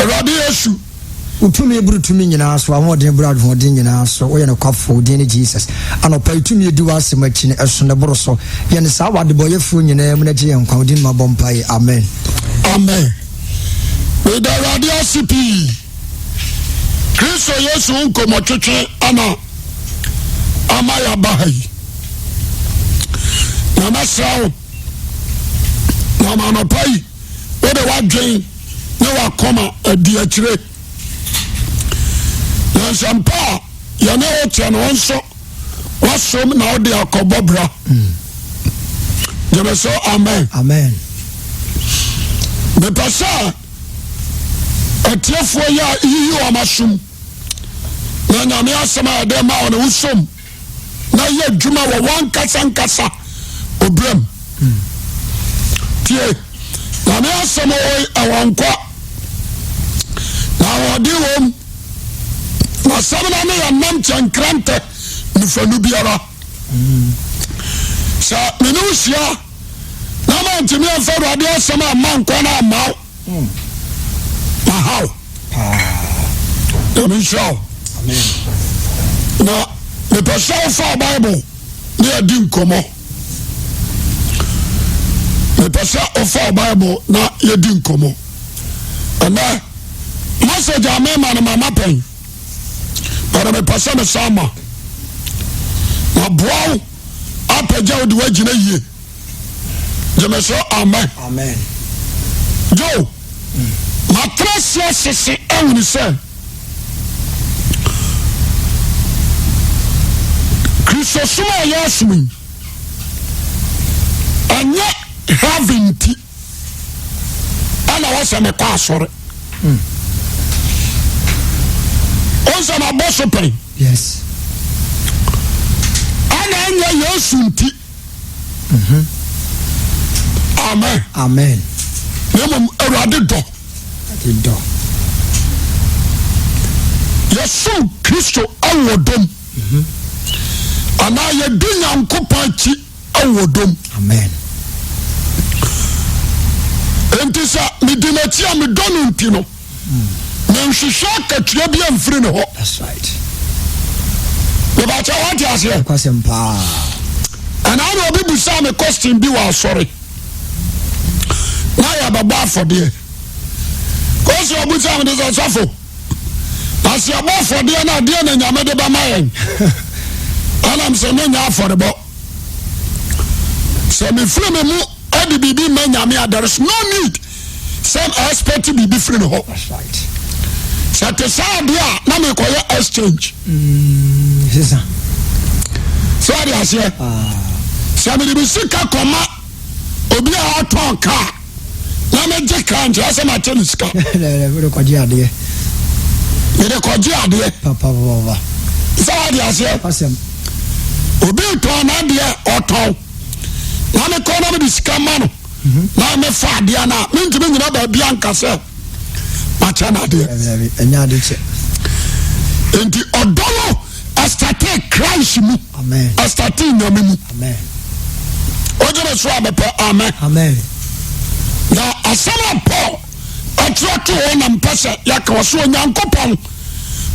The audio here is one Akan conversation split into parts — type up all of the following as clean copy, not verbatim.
Awurade Yesu. Wo tumi boro tumi nyinaa so, w'ahoɔden boro ahoɔden nyinaa so, woyɛ nokwafo, wo din ne Jesus. Anɔpa yi tumi edi w'asɛm akyi no, ɛso na ɛboro so. Yɛ no saa wɔ adebɔyɛfoɔ nyinaa mu na gye yɛn nkwa. Wo din mu mabɔ mpaeɛ. Amen. Amen. Meda Awurade ase pii. Kristo Yesu ho nkɔmmɔtwetwe ana ama yɛaba ha yi. Na mɛsrɛ wo, na ma anɔpa yi wode w'adwen ne w'akoma adi akyire. Na nsɛmpa a yɛne wo kyɛ no, wo nso woasom na wode akɔbɔ bra. Gyeme so amen. Amen. Mepɛ sɛ atiefoɔ yi a yiyi wɔn asom na Nyame asɛm a yɛde ma wɔn wosom na yɛ adwuma wɔ wɔn ankasa nkasa obram. Tie, Nyame asɛm wɔ ɛwɔ nkwa na ahoɔden wɔ mu. Na asɛm no ne yɛ nam kyɛ nkrantɛ nufanu biara. Sɛ mene wo hyia na mantumi amfa Awurade asɛm amma nkwa no amma wo, mahaw. Nyame nhyira wo. Na mepɛ sɛ wofa Bible ne yɛdi nkɔmmɔ. Mepɛ sɛ wofa Bible na yɛdi nkɔmmɔ. Ɛnɛ, message a mema no mama pɛn. But mepɛ sɛ mesan ma. Maboa wo apagya wo de woagyina yie. Gyeme so amen. Amen. Joe, matena ase asese ahunu sɛ Kristosom a yɛresom yi, ɛnyɛ heaven nti ɛna wɔsɛ mekɔ asɔre. Ɔnsɛ mabɔ so pɛn. Yes. Ɛna ɛnyɛ Yesu nti. Amen. Amen. Na mmom Awurade dɔ. Awurade dɔ. Yɛsom Kristo wɔ dɔm. Anaa yɛdi Nyankopɔn akyi wɔ dɔm. Amen. Enti sɛ medi n'akyi a medɔ no nti no, menhwehwɛ akatua bi amfiri ne hɔ. That's right. Mebakyɛ wate aseɛ? Nokwasɛm paa. Ɛnaa na obi busaa me question bi wɔ asɔre. Na yɛbɛbɔ afɔdeɛ. Kɔsi ɔbusaa me de sɛ sɔfo, na sɛ yɛbɔ afɔdeɛ no adeɛ na Nyame de bɛma yɛn. Ɛnam sɛ no nyɛ afɔrebɔ. Sɛ mefiri me mu de biribi ma Nyame a, there is no need sɛ expect biribi firi ne hɔ. Sɛ te saa adeɛ a na mekɔyɛ exchange. Mm, sɛ ɔde aseɛ ah. sɛ mede me sika kɔma obi a ɔtɔn kaa na megye kaa nkyerɛ sɛ makyɛ ne sika. Mede kɔgye adeɛ. Mede kɔgye adeɛ. Sɛ ɔde aseɛ obi tɔn n'adeɛ ɔtɔn na mekɔ na mede sika ma no mhm. na mefa adeɛ no a mentumi nyina baabi anka sɛ makyɛ no adeɛ. Ɛnyɛ ade kyɛ. Nti ɔdɔ no ɛstate Christ mu. Ɛstate Nyame mu. Wogyeme so a mepɛ amen. Amen. Na asɛm a Paul ɔtwerɛ to hɔ na mpɛ sɛ yɛka wɔ so Onyankopɔn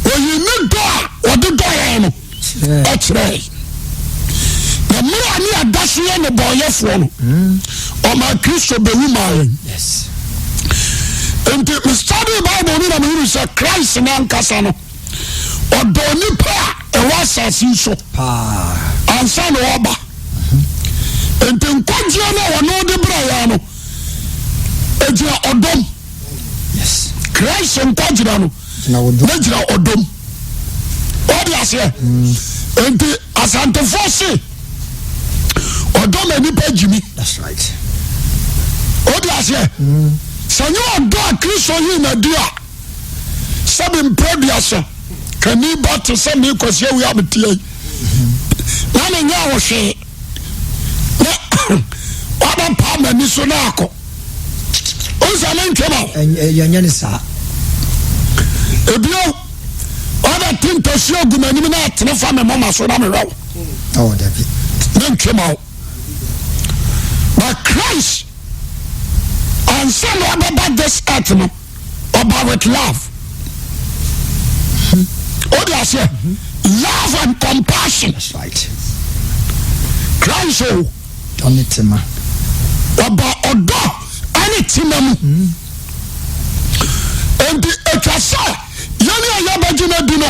oyi ne dɔ a ɔde dɔ yɛn no ɛkyerɛe. Na mmerɛ a ne yɛda so yɛ nnebɔnyɛfoɔ no, ɔmaa Kristo bɛwu maa yɛn. Nti me study Bible no na mehunu sɛ Christ no ankasa no ɔdɔ nipa a ɛwɔ asase yi so ansa na ɔba. Nti nkwagyeɛ no a ɔno de brɛ yɛn no ɛgyina ɔdɔm. Christ nkwagyeɛ no ne gyina ɔdɔm. Ɔde aseɛ. Nti Asantefoɔ se ɔdɔ ma nipa gyimi. Ɔde aseɛ. Sɛ nyɛ ɔdɔ a Kristo yii n'adi a sɛbi mpɛ duasa kani ba te sɛ me Kwasi Awia meteɛ yi na menyɛ wo hwee na wabɛpaa m'ani so na akɔ. Ɔnsa mentwam a. Yɛnyɛ ne saa. Ebio wabɛte ntasuo agu m'anim na atene fa me moma so na mehwɛ wo. Oh, dabi. Mentwam a. But Christ ansa na ɔbɛba this earth no. Ɔba with love. O de aseɛ love and compassion. That's right. Christ o. Dɔ ne tema. Ɔba ɔdɔ ɛne tema mu. Enti atwa sɛ yɛn a yɛbɛgye no adi no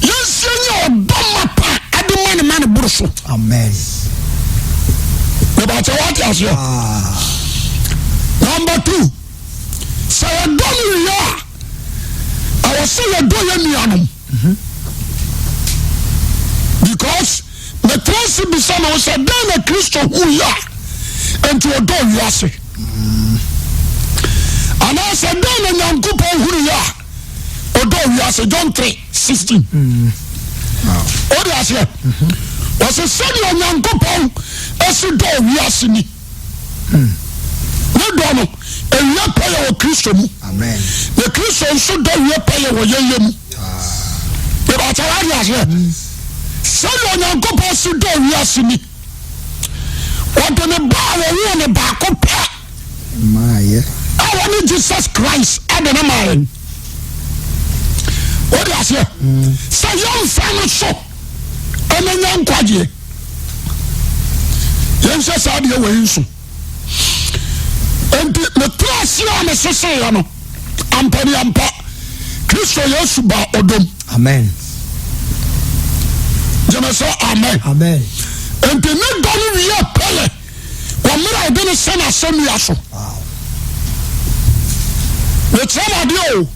yɛnsie nyɛ ɔdɔ mapa ɛde ma ne ma ne boro so. Amen. Bɛbɛkyɛ wate aseɛ. Ah. Number 2. Sɛ yɛdɔ no wie a, ɛwɔ sɛ yɛdɔ yɛn nuanom. Because metra ase bisa me ho sɛ dɛn na Kristo hu yɛ a enti ɔdɔ wiase? Anaasɛ dɛn na Nyankopɔn hunu yɛ a ɔdɔ wiase? John 3 16. Wode aseɛ? Ɔsɛ sɛdeɛ Onyankopɔn asi dɔ wiase ni. Ne dɔ no, ɛwie pɛyɛ wɔ Kristo mu. Na Kristo nso dɔ wie pɛyɛ wɔ yɛn yɛ mu. Ìbàtà wà di aseɛ. Sɛdeɛ Onyankopɔn si dɔ wiase ni. Ɔde ne ba a wɔwoo ne baako pɛ. A wɔne Jesus Christ ɛde ne maa yɛn. Wode aseɛ. Sɛ yɛmfa no so ɛna nya nkwagyeɛ. Yɛnhyɛ saa deɛ wɔ yi nso. Enti metra ase a meseseeɛ no, ampa ni ampa, Kristo Yesu ba ɔdom. Amen. Gyeme sɛ amen. Amen. Enti ne dɔ no wie pɛyɛ wɔ mmerɛ a ɔde ne sɛ n'asɛnnua so. Mekyerɛ mo adeɛ o.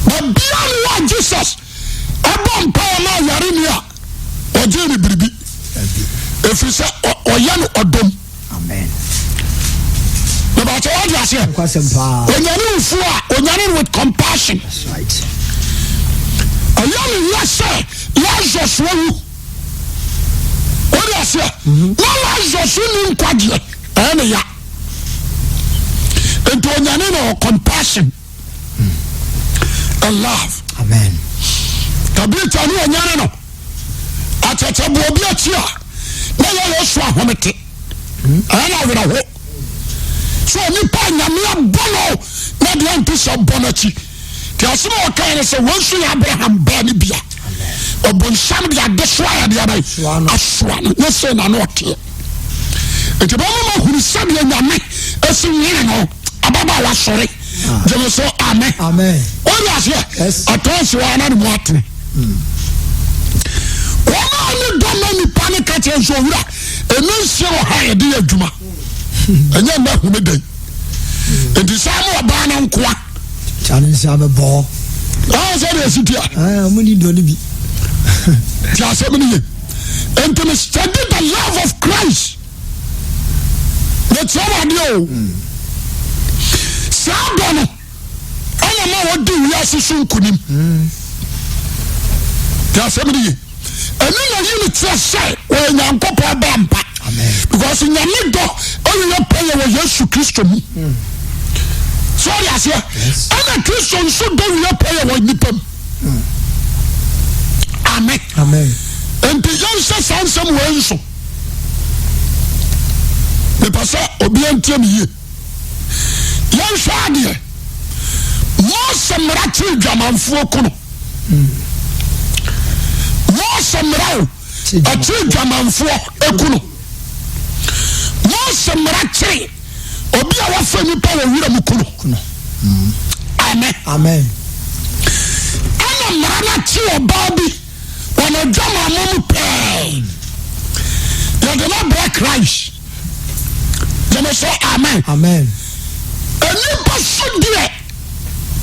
Babia ne wɔ Jesus ɛbɔ mpaeɛ ma ayareni a ɔgyee no biribi ɛfiri sɛ ɔyɛ no ɔdom. Mebakyɛ wade aseɛ. Onyane wufuo a onyane no with compassion. Ɛyɛ ne ya sɛ Lazarus wawu. Wode aseɛ. Mhm. Na Lazarus ni nkwagyeɛ ɛyɛ ne ya. Nti onyane no compassion. And love. Amen. Tabita ne ɔnyane no akyɛkyɛboɔ bi akyi a na yɛ Yesu ahomete ɛyɛ no awerɛho sɛ onipa nyame abɔ no na deɛ nte sɛ bɔ no akyi nti asɛm a ɔkae no sɛ wɔn nso yɛ Abraham baa no bia ɔbonsam de adesoa yɛ deɛ bɛn asoa no nyɛ sɛ na no ɔteɛ nti bɛma ma hunu sɛdeɛ nyame ɛsi nwene no ababaawa sɔre ah. gyeme so amen wode aseɛ ɔtɔn si hɔ ana ne mu atene wɔn a ne dɔ ma nipa ne ka kyerɛ nso owura ɛnu nsia wɔ ha yɛde yɛ adwuma ɛnyɛ nna home dɛn nti saa ma ɔbaa no nkoa kyane nsia bɛbɔɔ sɛ deɛ ɛsi tia ɔmo ni dɔ no bi ti asɛm no ye nti me study the love of Christ mekyerɛ wo adeɛ o saa dɔ no ɛna ma wɔdi wiase so nkonim ti asɛm no ye ɛne na yi ne kyerɛ sɛ wɔyɛ Nyankopɔn ba mpa because nyame dɔ ɛyɛ pɛyɛ wɔ Yesu Kristo mu so ɔde aseɛ ɛna Kristo nso dɔ wie pɛyɛ wɔ nipa mu Amen. Amen. Nti yɛnhyɛ saa nsɛm wei nso. Mepɛ sɛ obiara ntie me yie. Yɛnhwɛ adeɛ. Mose mmara kyere dwamanfoɔ ku no. Mose mmara o, ɛkyere dwamanfoɔ ku no. Mose mmara kyere obi a wafa nipa wɔ wura mu ku no. Amen. Amen. Ɛna mmara no akye ɔbaa bi wɔ n'adwamammɔ mu pɛɛ. Yɛde no abrɛ Christ. Gyeme sɛ amen. Amen. Nnipa so deɛ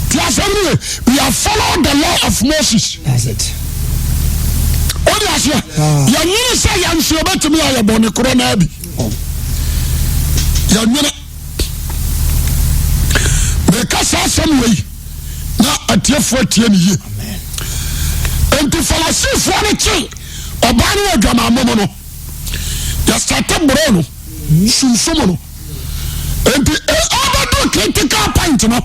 ti asɛm no yɛ we have followed the law of Moses. That's it. O de aseɛ. Ah. Yɛnyini sɛ yɛn nso yɛbɛtumi ayɛ bɔne korɔ naa bi. Oh. Yɛnyini. Meka saa asɛm wei na atiefoɔ atie ne yie. Nti Farisifoɔ no kye ɔbaa no wɔ adwamammɔ mu no, yɛsate borɔ no, sunsum no. Nti ɔbɛdu critical point no,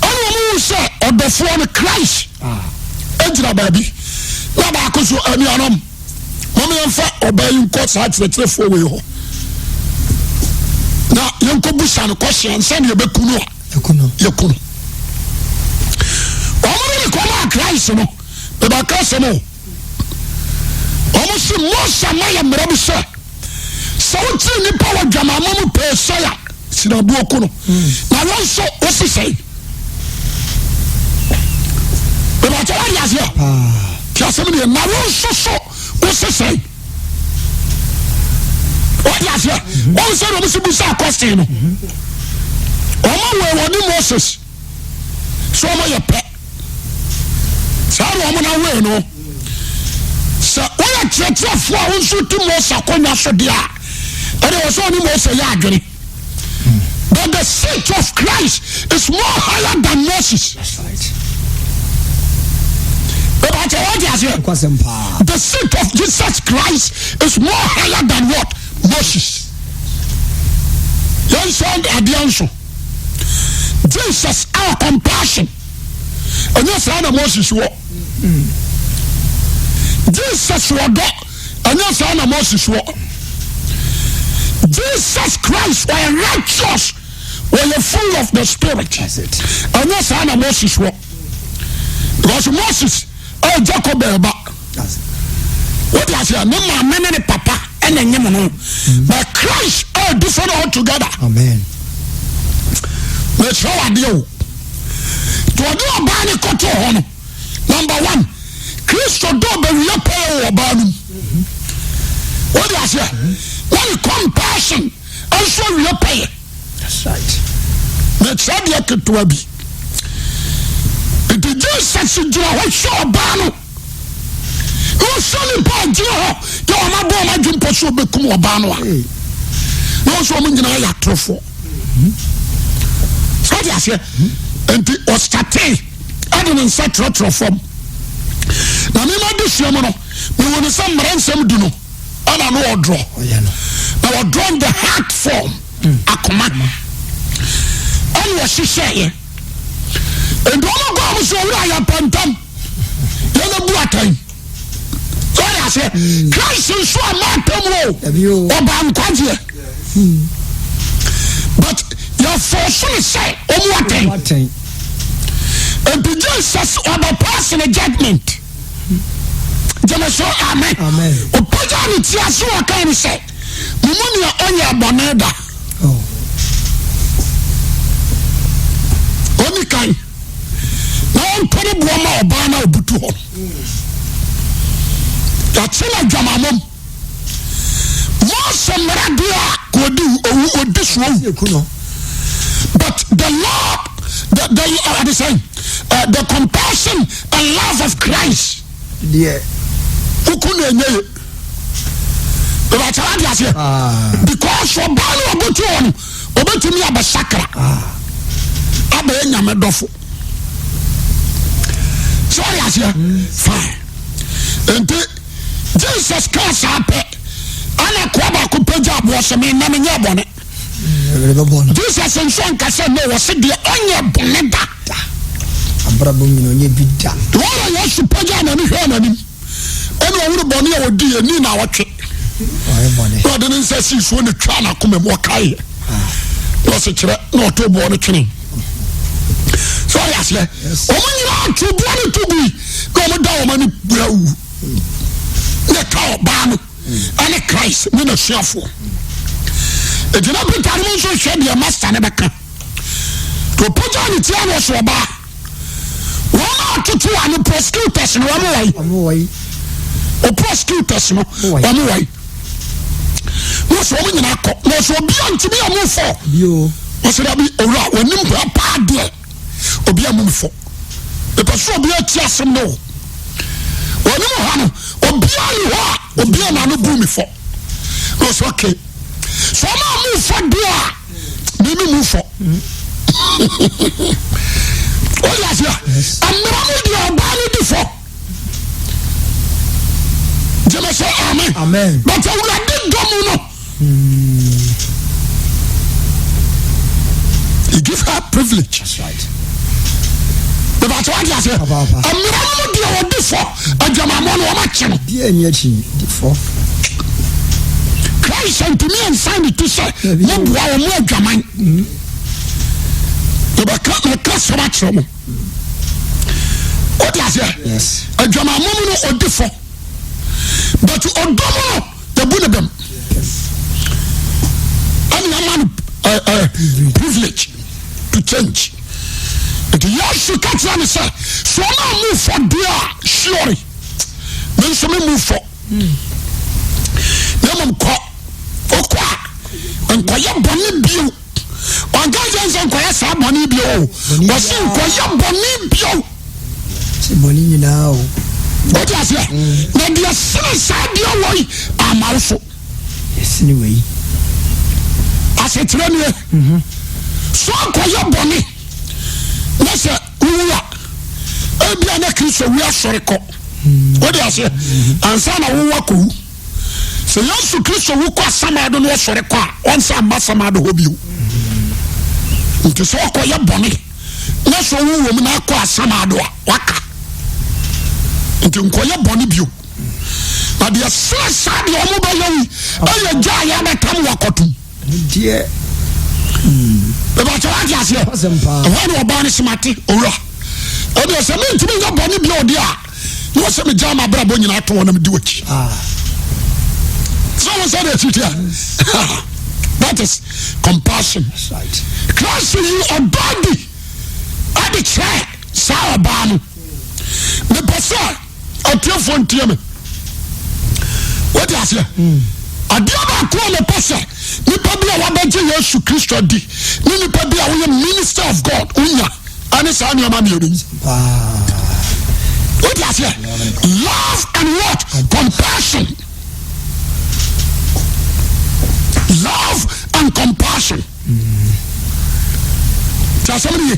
ɛna wɔn hu sɛ ɔdɔfoɔ no Christ gyina baabi na baako so anuanom. Mom yɛmfa ɔbaa yi nkɔ saa kyerɛkyerɛfoɔ wei hɔ na yɛnkɔ busa no kɔhyɛ ansa na yɛbɛku no a yɛku no. Christ no, mebɛka asɛm o. Wɔn se Mose ama yɛ mmara bi sɛ, sɛ wokyere nnipa wɔ dwamamma mu pɛɛ sɛ a, sinaboɔ ku no. Na wɔn nso wosi sɛn? Mebɛkyɛ wode aseɛ? Ti asɛm deɛ, na wɔn nso so wosi sɛn? Wode aseɛ? Wɔn sɛ na wɔn si busa question no. Wɔn wɔ wɔne Moses. sɛ wɔn yɛ pɛ saa na wɔn na wei no sɛ woyɛ kyerɛkyerɛfoɔ a wo nso ti Mose akonnwa so deɛ a ɛde wɔ sɛ ɔne Mose yɛ adwene but the seat of Christ is more higher than Moses. That's right. The seat of Jesus Christ is more higher than what? Moses. Yɛn sɛ adeɛ nso. Jesus our compassion ɛnyɛ saa na Moses wɔ Jesus wɔ dɔ ɛnyɛ saa na Moses wɔ Jesus Christ ɔyɛ righteous ɔyɛ full of the spirit ɛnyɛ saa na Moses wɔ because Moses ɛyɛ Jacob ɛba wode aseɛ ne maame ne ne papa ɛna nyem no but Christ ɛyɛ different altogether. Amen. Mekyerɛ wo adeɛ o. Nti ɔde ɔbaa no kɔtoo hɔ no, number one, Kristo dɔ bɛwie pɛyɛ wɔ ɔbaa no mu. Wode aseɛ? Na ne compassion nso awie pɛyɛ. That's right. Mekyerɛ deɛ ketewa bi. Nti Jesus gyina hɔ hwɛ ɔbaa no. Na ɔhwɛ nipa a gyina hɔ yɛ wɔn abɔ wɔn adwene mpo sɛ ɔbɛkum ɔbaa no a. Na ɔsɛ wɔn nyinaa yɛ atorofoɔ. Sɛ ɔde aseɛ. Nti ɔsatee ɛde ne nsa trɔtrɔ fam. Na mema de sua mu no, mehu ne sɛ mmara nsɛm du no. ɛna no ɔdrɔ na ɔdrɔ the heart form hmm. akoma ɛna ɔhyehyɛeɛ nti wɔn kɔ wɔn so owura yɛ pɛntɛm yɛn bu atɛn sɛ ɔyɛ aseɛ hmm. Christ nso a maa tɛm o ɔba nkwagyeɛ hmm. but yɛfɔ so ne sɛ wɔn atɛn nti Jesus ɔbɛ pass ne judgement. Gyeme so amen. Ɔpagyaa ne ti ase ɔkae ne sɛ, mo mu nea ɔnyɛ bɔne da. Oh. Ɔni kan na ɔntɔ ne boɔ ma ɔbaa na ɔbutu hɔ no. Yɛakye no adwamammom. Mose mmara deɛ a ka ɔdi owu ɔdi so owu. But the Lord the the uh, the saying uh, the compassion and love of Christ. Deɛ. Kuku na enye ye. Ìbàkyɛ wá di aseɛ. Ah. Because ɔbaa no ɔbɛtu hɔ no ɔbɛtumi abɛsakra ah. abɛyɛ nyame dɔfo. Sɛ ɔde aseɛ mm. fine. Nti. Jesus kaa saa pɛ, ɛna akoa baako pagya aboɔ sɛ, me na menyɛ bɔne. Jesus nso anka sɛ no, wɔse deɛ ɔnyɛ bɔne da. Abrabɔ nyina ɔnyɛ bi da. Wɔn a Yesu pagya n'ani hwɛɛ n'anim, ɛna ɔhunu bɔne a ɔdi yɛ ni na ɔtwe. Na ɔde ne nsa sii soɔ na twaa n'akoma mu ɔkaeɛ. Ah. Na ɔse kyerɛ na ɔto boɔ no twene. Sɛ ɔyɛ aseɛ, wɔn nyinaa to boɔ no to gui na wɔn da wɔn ani brɛw. Ne ka ɔbaa no ɛne Christ ne n'asuafoɔ. Eti na Peter no nso hwɛ deɛ master no bɛka. To ɔpagya ne ti ano ɔso ɔbaa. Wɔn a ɔtoto a no prosecutors no wɔn wɔ yi. O prosecutors no wɔn wɔ yi. Na ɔsɛ wɔn nyinaa kɔ. Na ɔsɛ obi a ntumi a mu fɔ. Ɔsɛ dabi owura wɔn nim paa deɛ. Obi a mu fɔ. Mepɛ sɛ obi ati asɛm no o. Wɔne mu ha no, obiara ni hɔ a obi a n'ano bu me fɔ. Na ɔsɛ okay. Sɛ ɔma a mu fɔ deɛ a, me me mu fɔ. Wọ́n yà sẹ́, mmara mu deɛ ɔbaa no di fɔ. Gyeme sɛ amen. Amen. But awurade dɔ mu no. He give her privilege. That's right. Bàtà wà di ase. Mmira no mu deɛ ɔdi fɔ adwamamɔ no wɔn akyi no. Bí ẹni akyi di fɔ. Christ ntumi ansan ne ti sɛ mo bua wɔn mo adwaman. Yɛbɛka mɛka sɛm akyerɛ mo. Wote aseɛ? Adwamammɔ mu no ɔdi fɔ. But ɔdɔ mu no yɛbu ne bɛm. Ɛne ama no eh, eh, privilege to change. Nti Yesu ka kyerɛ ne sɛ, sɛ ɔma mu fɔ deɛ a, surely, me nso me mu fɔ. Na mmom kɔ, wokɔ a, nkɔyɛ bɔne bio. Ɔnka nkyɛn sɛ nkɔyɛ saa bɔne bio o. Ɔse nkɔyɛ bɔne bio. Sɛ bɔne nyinaa o. Wote aseɛ? Na deɛ sene saa deɛ wɔ yi ama wo so. Ɛsene wei. Asekyerɛ nie. Mhm. So nkɔyɛ bɔne na sɛ wowu a ebia na Kristo wu asɔre kɔ. Mm. Wote aseɛ? Mm-hmm. Ansa na wowɔ akɔwu. Sɛ Yesu Kristo wu kɔ asamado na ɔsɔre kɔ a, ɔnsan mma asamado hɔ bio. Nti sɛ ɔkɔyɛ bɔne na sɛ ɔwu wɔ mu na akɔ asamado a, waka. Nti nkɔyɛ bɔne bio. Na deɛ sene saa deɛ ɔmo bɛyɛ yi ɛyɛ gya a yɛabɛtam wakɔtom. Deɛ. Bɛbɛkyɛ wate aseɛ. Ɛhɔ na ɔbaa no semate owura. Ɛdeɛ sɛ mentumi nyɛ bɔne bio deɛ a na wɔsɛ megyaa m'abrabɔ nyinaa to hɔ na medi w'akyi. Ah. Sɛ wɔn sɛ deɛ kyikyi a that is compassion. Christ yi ɔdɔ adi ɛde kyerɛ saa ɔbaa no. Mepɛ sɛ atiefoɔ ntie me. Wote aseɛ? Adeɛ baako a mepɛ sɛ nipa bi a wabɛgye Yesu Kristo adi ne nipa bi a woyɛ minister of God wonya ɛne saa nneɛma mmienu yi. Wote aseɛ? Love and what? Compassion. Love and compassion. Ti asɛm no ye.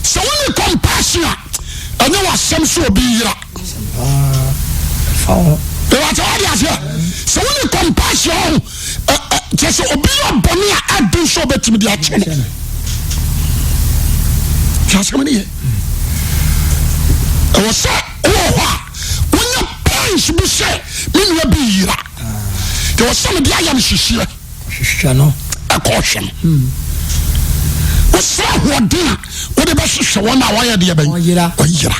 Sɛ wone compassion a, ɛnyɛ w'asɛm sɛ obi yera. Ìwàtí wà di aseɛ. Sɛ wone compassion ho, kyerɛ sɛ obi yɛ bɔne a ɛden sɛ ɔbɛtumi de akyɛ no. Ti asɛm no ye. Ɛwɔ sɛ wowɔ hɔ a wonya pains bi sɛ me nua bi yera. Ɛwɔ sɛ mede ayɛ no hyehyeɛ. Hwehwɛ no. Ɛkɔ hwɛ no. Wosrɛ ahoɔden a wode bɛhwehwɛ wɔn a wɔayɛ deɛ bɛn? Wɔyera. Wɔyera.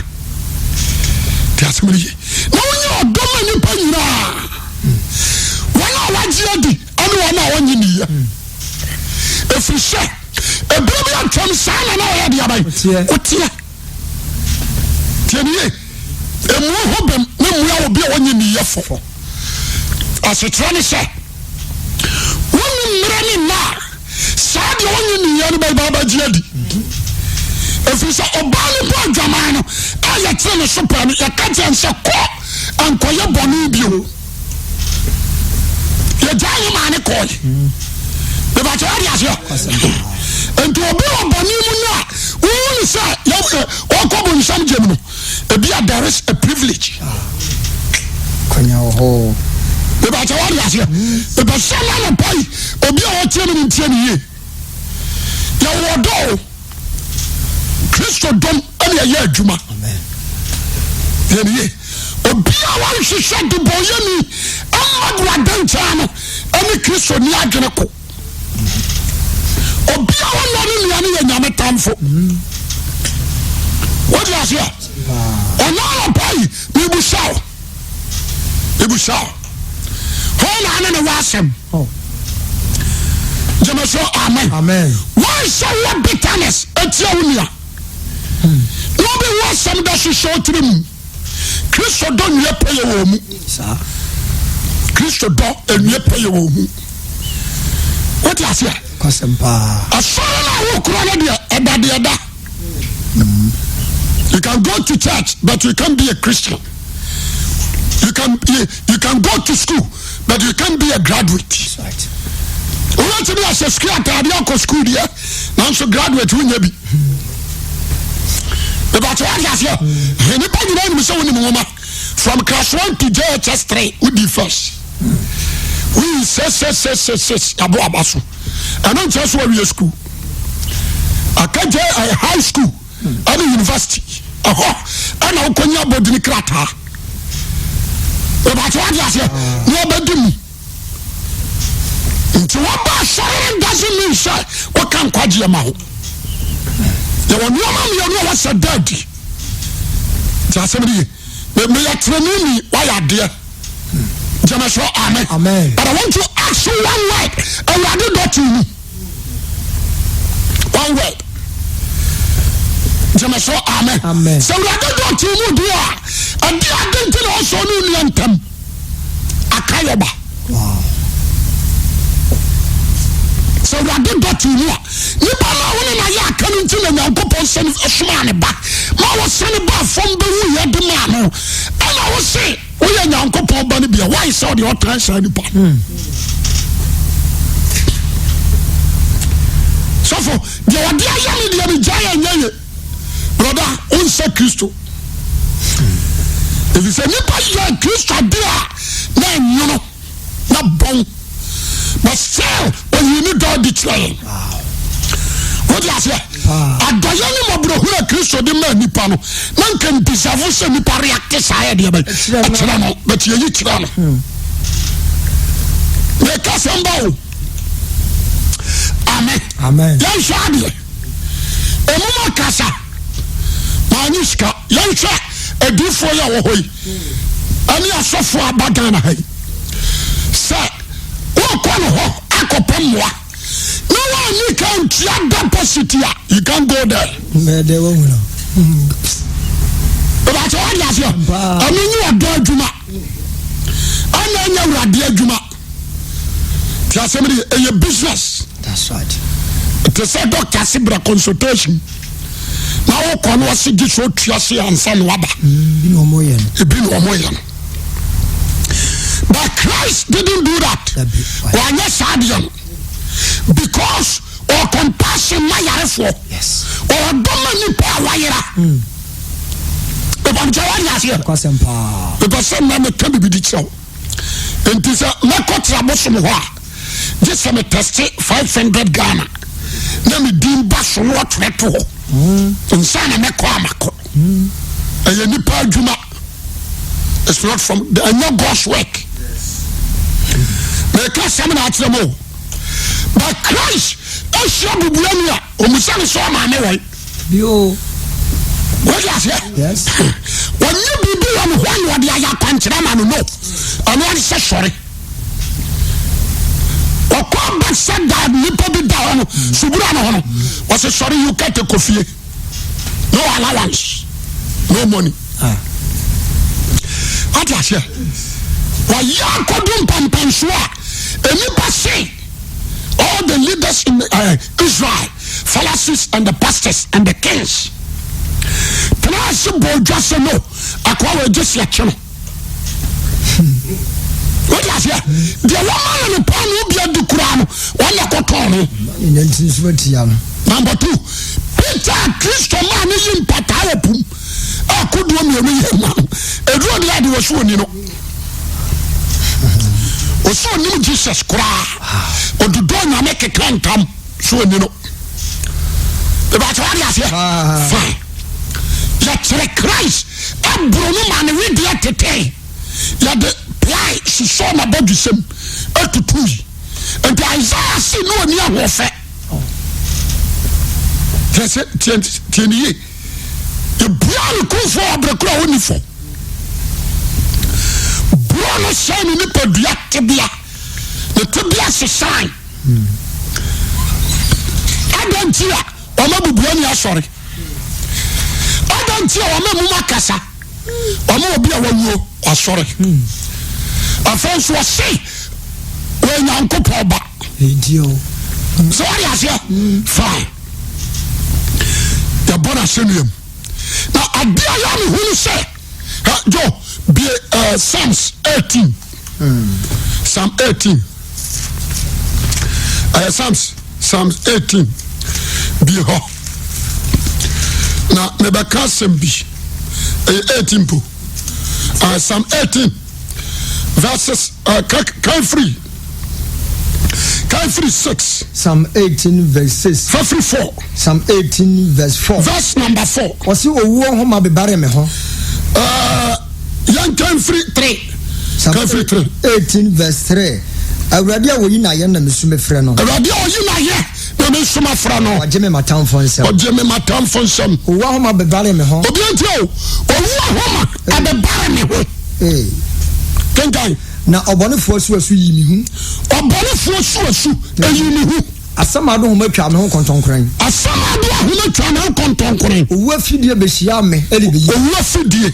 Te asɛm no ye. Na wonyɛ ɔdɔ ma nnipa nyinaa. Wɔn a wɔagye adi ne wɔn a wɔnnye nniiɛ. Ɛfiri sɛ, ɛberɛ bi atwam saa na na ɔyɛ deɛ bɛn? Woteɛ. Tie ne ye. Emu ho bɛm na mmua obi a wɔnnye nniiɛ fo. Asekyerɛ ne sɛ, Wonni mmerɛ ne nna a saa deɛ ɔnye nniyɛ no bɛba abɛgye adi. Ɛfiri sɛ ɔbaa no bɔ adwaman no a yɛkyere ne so pɛɛ no, yɛka kyerɛ no sɛ kɔ nkɔyɛ bɔne bio. Yɛgyaa ne maa ne kɔe. Mebakyɛ wade aseɛ. Nti obi wɔ bɔne mu no a wohu ne sɛ ɔkɔ bonsam gyam no, Ebia there is a privilege. Kwanya wɔ hɔ. Mebakyɛ wade aseɛ. Mepɛ sɛ na anɔpa yi obi a ɔtie me no ntie me yie. Yɛwɔ ɔdɔ o. Kristo dɔm ɛne ɛyɛ adwuma. Yɛn yie. Obi a wɔnhwehwɛ debɔnyɛni ɛmma do adɛnkyɛn no ɛne Kristo ni adwene ko. Obi a ɔnnɔ ne nua no yɛ nyame tamfo. Wode aseɛ? Ɔno anɔpa yi mebusa wo. Mebusa wo. Hɔ na ane ne wɔ asɛm. Oh. Gyeme so amen. Amen. Wɔnhyɛ wo bitterness atia wo nua. Na obi wɔ asɛm da so hyɛ wo tiri mu. Kristo dɔ nwie pɛyɛ wɔ mu. Kristo dɔ nwie pɛyɛ wɔ mu. Wote aseɛ? Asɔre no a wokora no deɛ ɛda deɛ ɛda. You can go to church but you can't be a Christian. You can you, you can go to school but you can't be a graduate. Wobɛtumi ahyɛ sukuu ataadeɛ akɔ sukuu deɛ nanso graduate wonyɛ bi. Ìbàtí wàá di aseɛ. Nipa nyinaa nim sɛ wonim nwoma from class one to JHS three wodi first. Woyi six six six six yabo aba so. Ɛno nkyɛn so wawie school. Aka J eh, high school ɛne university ɛhɔ ɛna wokɔnya abɔdini krataa. Ìbàtí wàá di aseɛ. Ní ɔbɛdi mu. Nti wɔba asɔre no doesn't mean sɛ wɔka nkwagyeɛ ma wo. Yɛwɔ nneɛma mmienu a wɔsɛ da adi. Nti asɛm no ye. Meyɛ tenenee ni wayɛ adeɛ. Gyeme so amen. Amen. But I want to ask you one word. Awurade dɔ te mu. One word. Gyeme so amen. Amen. Sɛ Awurade dɔ te mu deɛ a, ɛde ade nti na ɔsɔ ne nua ntam. Akayɔba. Wow. Sɛ Awurade dɔ te mu a, nipa no a wo ne no ayɛ aka no nti na Nyankopɔn sane somaa ne ba ma wɔsane baa fam bɛwuiɛ de maa no. Ɛna wo se woyɛ Nyankopɔn ba no bia, why sɛ ɔde ɔtan saa nipa no? Sɔfo, deɛ ɔde ayɛ me deɛ megyae ɛnyɛ ye. Brɔda, wonsɛ Kristo. Ɛfiri sɛ nipa yɛ Kristo adeɛ a na ɛnwono na bɔn but still ɔyii ne dɔ adi kyerɛ yɛn. Wode aseɛ? Adɔyɛ ne mmɔborɔhunu a Kristo de maa nipa no na nka ndisafo sɛ nipa react saa yɛ deɛ bɛn ɛkyerɛ no but yɛyi kyerɛ no. Hmm. Meka sɛm ba o. Amen. Amen. Yɛnhwɛ adeɛ. Ɛmum akasa maanye sika. Yɛnhwɛ adiifoɔ yi a wɔ hɔ yi ɛne asɔfoɔ aba Ghana ha yi sɛ wokɔ no hɔ akɔpɛ mmoa na woanni ka ntua deposit a you can go there. Mɛdɛ wahu no. Ìbàkyɛ wọ́n di aseɛ. Ɛno nye ɔdɔ adwuma. Ɛna ɛnyɛ awurade adwuma. Ti asɛm de ɛyɛ business. That's right. Te sɛ doctor se bra consultation. Na wokɔ no ɔse gye so otua se ansa na waba. Ebi na wɔn yɛ no. Ebi na wɔn yɛ no. But Christ didn't do that. Wanyɛ saa deɛ no. Because ɔwɔ compassion ma yarefoɔ. Yes. Ɔwɔ dɔ ma nipa a wayera. Ìbànújẹ́ wà ní aseɛ. Kwasɛm paa. Mepɛ sɛ nnɛ meka biribi de kyerɛ wo. Nti sɛ mɛkɔ Trabosom hɔ a, gye sɛ me tɛste 500 Ghana na me din ba so na wɔtwerɛ to hɔ. Nsa na mɛkɔ a makɔ. Ɛyɛ nipa adwuma. It's not from the ɛnyɛ God's work. Meka asɛm na akyerɛ mo. But Christ ahyia bubuani a, ɔmusa ne sɛ ɔmaame wɔn. Bio. Wọ́n aseɛ. Yes. Wɔnyɛ biribi wɔ ne hɔ na ɔde ayɛ akwankyerɛ ama no no. Ɔno ɔde sɛ sɔre. Ɔkɔ Bethsaida nipa bi da hɔ no subura no hɔ no. Wɔsɛ sɔre yi kɛtɛ kɔ fie. No allowance. No money. Ah. Wọ́n aseɛ. Wɔyɛ akɔdu mpampansoɔ a nnipa se all the leaders in uh, Israel, Pharisees and the pastors and the kings. Tena ase bɔ odwa sɛ no akoa wɔ agye si akye no. Wọ́n aseɛ deɛ wọ́n ma no ne paano obi adi koraa no wɔn na kɔtɔn no. Ɛnyɛ nti nso atia no. Number two, Peter Kristo maa ne yi mpataa wɔ pum a kodoɔ mmienu yɛ ma no. Eduro deɛ ade wɔ so oni no. Ɔsɛ onim Jesus koraa. Ɔdodɔ nyame keka ntam so oni no. Ìbàtí wà di aseɛ. Fine. Yɛkyerɛ Christ ɛboro no ma ne wedeɛ tetee. Yɛde ply sosɔ n'abɔdwesɛm ɛtutui. Nti Isaiah se ne ɔni ahoɔfɛ. Tiɛ ne yie. Yɛbuaa no kumfɔ wɔ berɛ koro a ɔnni fɔ. Borɔ no sɛe ne nipadua tebea. Ne tebea sesae. Adɛn nti a wɔma bubuani asɔre? Adɛn nti a wɔma mum akasa? Wɔma obi a wawuo wasɔre. Afei nso ɔse wɔyɛ Nyankopɔn ba. Sɛ wɔde aseɛ fine. Yɛbɔ no asɛnnua mu. Na adeɛ a yɛ mehu no sɛ jo bie uh, Psalms 18. Psalm 18. Uh, Psalms Psalms 18. Bie hɔ. Na mebɛka asɛm bi. Ɛyɛ 18 mpo. Uh, Psalm 18 verses uh, kan firi kan firi 6. Psalm 18 verse 6. Fa firi 4. Psalm 18 verse 4. Verse number 4. Ɔsi owuo nhoma bebare me ho. Uh, yɛn kan firi 3. Psalm Kan firi 3. 18 verse 3. Awurade a oyi n'ayɛ na mesu mefrɛ no. Awurade a ɔyi n'ayɛ na Me me su mafrɛ no. Ɔgye me m'atamfo nsam. Ɔgye me m'atamfo nsam. Owu ahoma bebare me ho. Obi nti o, owu ahoma ɛbebare me ho. Ee. Kenkan. Na ɔbɔnefoɔ asuasu yi me hu. Ɔbɔnefoɔ asuasu eyi me hu. Asamando ahoma twaa me ho kɔntɔnkoren. Asamando ahoma twaa me ho kɔntɔnkoren. Owu afidie bɛhyiaa me rebɛyi. Owu afidie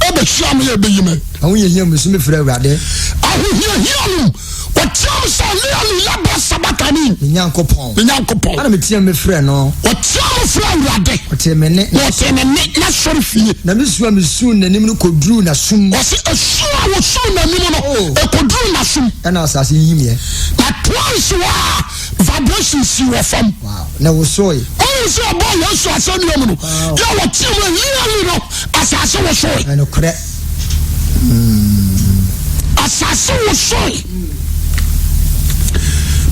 ɛbɛhyia me ɛbɛyi me. Ahohiahia mu mesu mefrɛ Awurade. Ahohiahia mu wɔteam sɛ, Eli, Eli, lama sabaktani. Me Nyankopɔn. Me Nyankopɔn. Ɛna meteam mefrɛ no. Wɔteam frɛ Awurade. Ɔtee me nne. Na ɔtee me nne n'asɔre fie. Na me su a mesuu n'anim no kɔduruu n'asom. Ɔse esu a wɔsuu n'anim no oh. ɛkɔduruu n'asom. Ɛna asase hihimiɛ. Na twice wɔ a vibration sii wɔ fam. Wow. Na wosoe. Ɔhu sɛ ɔbɔɔ Yesu asɛnnua mu no, yɛ a wɔteam Eli, Eli no, asase wosoe. Ɛnokorɛ. Asase wosoe.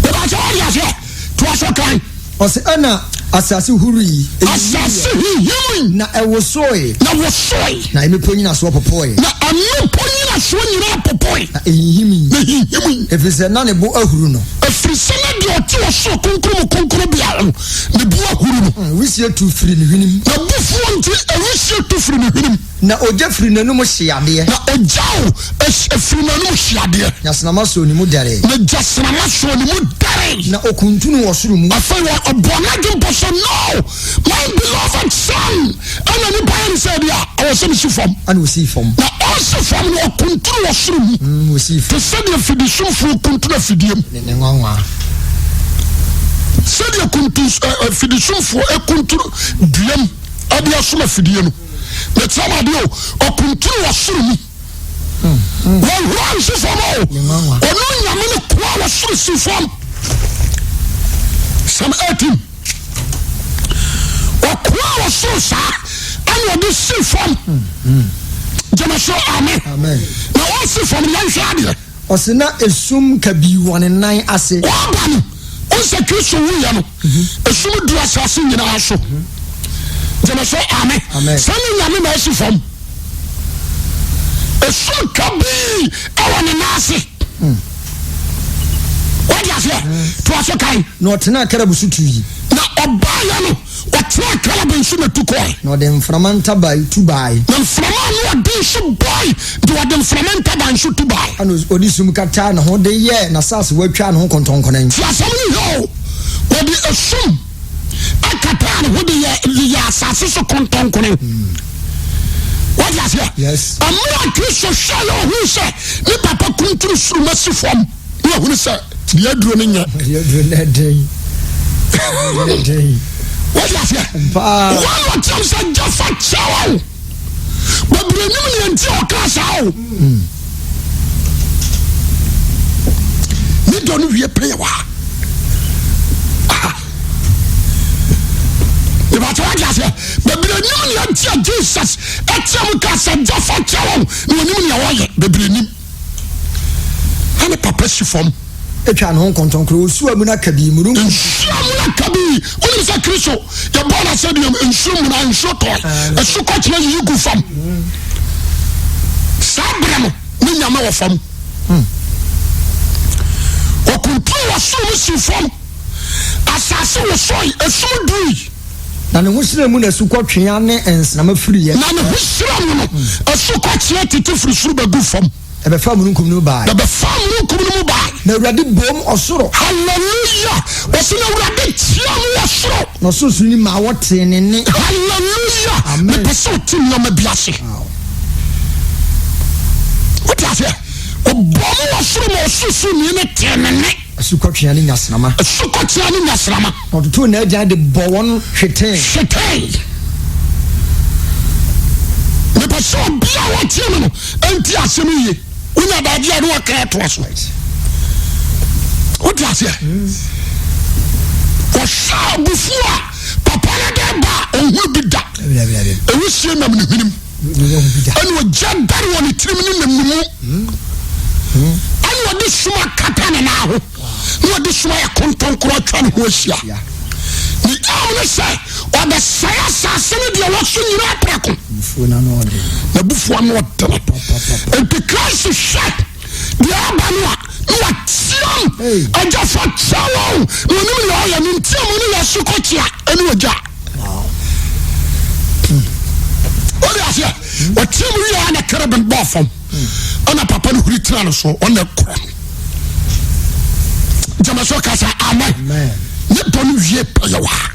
Bɛbɛkyɛ wɔde aseɛ toa so kan. Ɔsɛ ɛna asase huruii. Asase hinhimii. Na ɛwosoe. Na wosoe. Na mmepɔ nnyinasoɔ popoe. Na mmepɔ nnyinasoɔ nyinaa popoe. Na ɛhinhimii. Na ɛhinhimii. Ɛfiri sɛ na ne bo ahuru no. Ɛfiri sɛ na deɛ ɔte ɔsoro kronkron mu kronkronbea hɔ no, ne bo ahuru no. Wisie tu firi ne hwenem. N'abufuo nti, wisie tu firi ne hwenem. Na ogya firi n'anom hye adeɛ. Na ogya o, firi n'anom hye adeɛ. Gyasramma sɔɔ ne mu dɛree. Na gyasramma sɔɔ ne mu dɛree. Na ɔkuntunu wɔ soro mu. Afei ɔbɔɔ n'adwene pɔ sɛ, No, my beloved son, ɛna nipa yɛ ne sɛ bi a, ɛwɔ sɛ mesi fam. Ɛna ɔsii fam. Na ɔresi fam no, ɔkuntunu wɔ soro mu. Mm, ɔsii fam. Te sɛdeɛ fidisumfoɔ kuntunu afidie mu. Ne ne nwanwa. Sɛdeɛ kuntu afidisumfoɔ kuntunu dua mu ɛde asum afidie no. Mekyerɛ mo adeɛ o, ɔkuntunu wɔ soro mu. Wɔnhura nsi fam o. Ɔno Nyame no koa wɔ soro si fam. Psalm 18. Ɔkoa wɔ soro saa ɛna ɔde si fam. Gyeme so amen. Na ɔsi fam no yɛnhwɛ adeɛ. Ɔse na esum kabii wɔ ne nan ase. Ɔba no, wohu sɛ Kristo wuiɛ no, esum duru asase nyinaa so. Gyeme so amen. Sɛ ne Nyame na asi fam. Esum kabii ɛwɔ ne nan ase. Wode aseɛ? Toa so kan. Na ɔtenaa kerub so tui. Na ɔbaeɛ no, ɔtenaa kerub nso na tu kɔe. Na ɔde mframa ntaban tu bae. Na mframa a ano ɔden nso bɔe, de ɔde mframa ntaban nso tu bae. Ɛnna ɔde sum kataa ne ho de yɛɛ n'asasewa twaa ne ho kɔntɔnkrɔn. Tie asɛm no yie o. Ɔde esum kataa ne ho de yɛɛ de yɛɛ asase so kɔntɔnkrɔn. Wate aseɛ? Yes. Mmerɛ a Kristo hwɛeɛ ɔhuu sɛ ne papa kuntunu soro mu asi fam na wahunu sɛ deɛ aduro no nyɛ. Deɛ aduro no ɛden. Ɛden. Wate aseɛ? Paa. Wɔn na ɔteam sɛ gya fa kyɛw. Bebree nim nea nti a ɔkaa saa o. Ne dɔ no wie pɛyɛ wɔ ha. Ìbàtí wọ́n di aseɛ. Bebree nim nea nti a Jesus ɛteɛ mu kaa sɛ gya fa kyɛ wɔn na wɔnim nea wɔyɛ. Bebree nim. Na ne papa si fam. Atwa ne ho nkɔntɔnkoro. Osuo amuna kabii, mununkum. Nsuo amuna kabii. Wonim sɛ Kristo yɛbɔɔ no asɛdua mu, nsuo muna, nsuo tɔe, asukɔkyerɛ yiyi gu fam. Saa berɛ no, ne Nyame wɔ fam. Ɔkunturu wɔ soro mu sii fam. Asase wosoe, esum durui. Na ne ho hyerɛn mu na asukɔtweaa ne nsramma firiiɛ. Na ne ho hyerɛn mu no, asukɔtweaa tete firi soro bɛgu fam. Ɛbɛfaa mununkum no mu bae. Na ɛbɛfaa mununkum no mu bae. Na Awurade boom ɔsoro. Hallelujah! Wɔsi na Awurade teaa mu wɔ soro. Na ɔsorosoroni maa wɔtee ne nne. Hallelujah! Amen. Mepɛ sɛ ɔte nneɛma bi ase. Wote aseɛ? Ɔbɔɔ mu wɔ soro ma ɔsorosoroni no tee ne nne. Asukɔtweaa ne nyasramma. Asukɔtweaa ne nyasramma. Na ɔtotoo n'agyan de bɔɔ wɔn hwetee. Hwetee. Mepɛ sɛ obi a wɔtie me no nti asɛm yie. Wonya daagye a ne waka atoa so. Wote aseɛ? Wɔhyɛ abufuo a papa no de ba a ɔnhunu bi da. Ɛwisie nam ne hwenem. Ɛna ogya dare wɔ ne tirim ne nam ne mu. Ɛna ɔde sum akata ne nan ho. Na ɔde sum ayɛ kontonkoro atwa ne ho ahyia. Ne aim ne sɛ ɔbɛsɛe asase ne deɛ ɛwɔ so nyinaa prɛko. N'abufuo ano ɔdene. Nti Christ hwɛ deɛ aba no a na wateam. Ɔteam, Agya fa kyɛ wɔn, na wɔnim nea ɔyɛ. Ne nteamu no yɛ asukɔkyea ne ogya. Wode aseɛ? Ɔteam wie a na kerubim bɔɔ fam. Ɛna papa no huri tena no so, ɔna kura no. Gyama so kasa amen. Ne dɔ no wie pɛyɛ wɔ ha.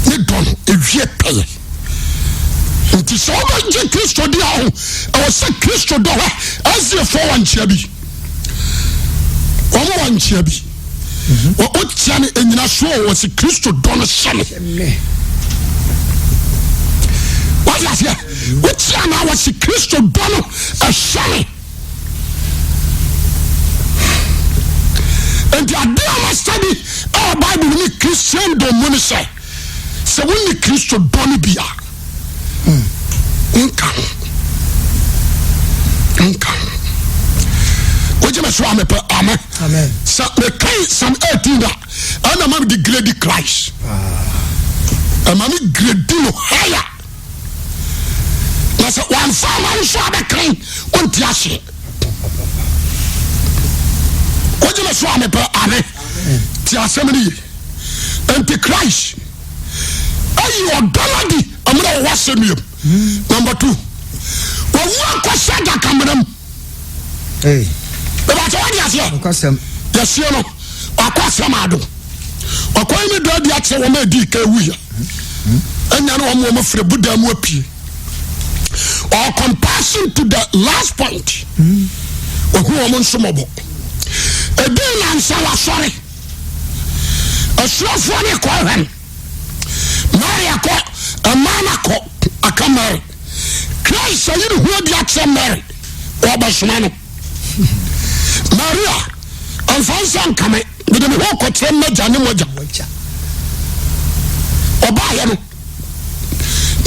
Ne dɔ no ewie pɛyɛ. Nti sɛ wobɛgye Kristo di a ho, ɛwɔ sɛ Kristo dɔ hɔ. Asiefoɔ wɔ nkyea bi. Wɔn wɔ nkyea bi. Wokyea no enyinasoɔ wɔ sɛ Kristo dɔ no hyɛ me. Wate aseɛ? Wokyea no a wɔ sɛ Kristo dɔ no ɛhyɛ me. Nti adeɛ a ma study ɛwɔ Bible mu ne Christendom mu ne sɛ sɛ wonni Kristo dɔ no bi a wonka ho wonka ho. Wogye me so a mepɛ amen. Sɛ mekan Psalm 18 a ɛna ma mede grade Christ. Ɛma me grade no higher. Na sɛ wamfa ama wo nso abɛkan wonte aseɛ. Wogye me so a mepɛ amen. Te asɛm no ye. Nti Christ ayi ɔdɔ no adi mmerɛ wɔwɔ asɛnnuam. Number two, wawu akɔhyɛ adakamena mu. Ìbàtɛ wọ́n di aseɛ. Yɛsie no wakɔ asɛm ado. Ɔkwan ne dɔ adi akyerɛ wɔn a edi kan wuyɛ. Ɛnya ne wɔn wɔn firi buda mu apue. Or compassion to the last point. Ohu wɔn nso mɔbɔ. Edi nansa wasɔre. Asuafoɔ no kɔ hwɛ no. Mary akɔ, mmaa no akɔ, aka Mary. Christ ayi ne ho adi akyerɛ Mary, ɔbɛsoma no. Maria, mfa nsa nka me, mede me ho kɔkyerɛ m'agya ne mo agya. Ɔbaayɛ no,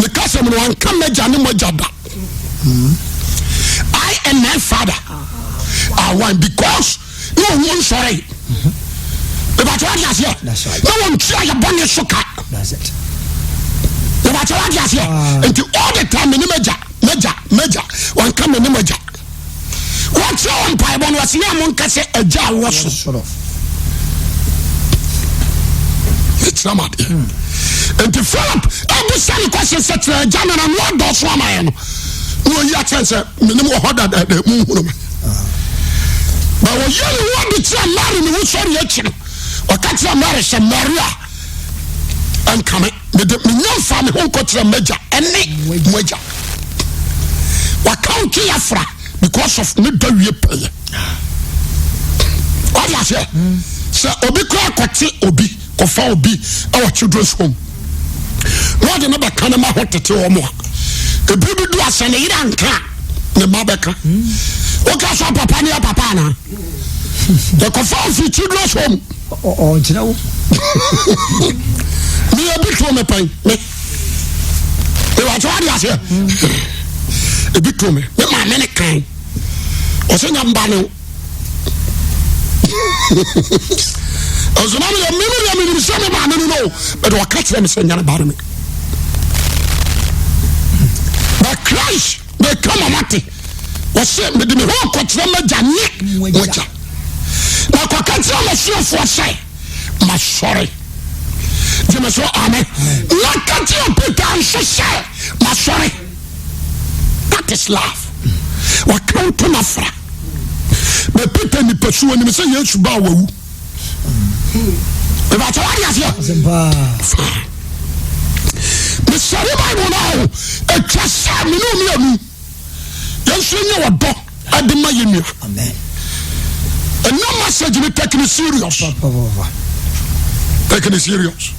ne kasɛm no, wanka m'agya ne mo agya da. I and my father are one because na ɔwuo nsɔre ìbàtɛ wà di aseɛ na wɔn tua yɛ bɔne so ka ìbàtɛ wà di aseɛ ah. nti all the time mene mɛgya mɛgya mɛgya wɔn ka mene mɛgya wɔn kyerɛ wɔn mpaebɔ no wɔsi yɛ mo nka sɛ ɛgya a wɔ soro ɛkyerɛ ma adeɛ hmm. nti Philip ɛbusa ne kɔhyɛ sɛ kyerɛ ɛgya no na no adɔso ama yɛ no na ɔyi akyerɛ sɛ menim wɔ hɔ dadaada mu nhunu me Na ɔyɛ ne ho ade kyerɛ Mary ne wusɔre akyi no, ɔka kyerɛ Mary sɛ, Maria, ɛnka me, mede menya mfa me ho nkɔkyerɛ m'agya ɛne mo agya. Waka wo twe afra because of ne dɔ wie pɛyɛ. Wade aseɛ sɛ obi kora kɔte obi kɔfa obi wɔ children's home na ɔde no bɛka ne ma ho tete wɔn a ebiri bi du asɛ ne yere anka a ne mma bɛka woka sɛ papa ne yɛ papa anaa yɛkɔfa ofi children's home ɔnkyerɛ wo meyɛ bi to me pɛn me mewatɛ wade aseɛ ebi to me me maame ne kan ɔsɛ nya mba ne nso na meyɛ meme deɛ menim sɛ me maame no no but ɔka kyerɛ me sɛ nyane bare me but Christ meka ma mate ɔsɛ mede me ho kɔkyerɛ m'agya ne mogya na kɔka kyerɛ m'asuafoɔ sɛ masɔre gyeme so amen na ka kyerɛ Peter nso sɛ masɔre That is love. Waka wo to n'afra. Na Peter nipasu onim sɛ Yesu ba a wawu. Ìbàtɛ wadi aseɛ. Fine. Mesɔre Bible na o atwa sɛ me ne omienu yɛn nso nyɛ ɔdɔ ɛde ma yɛn nua. Ɛnna message ni take it serious. Take it serious.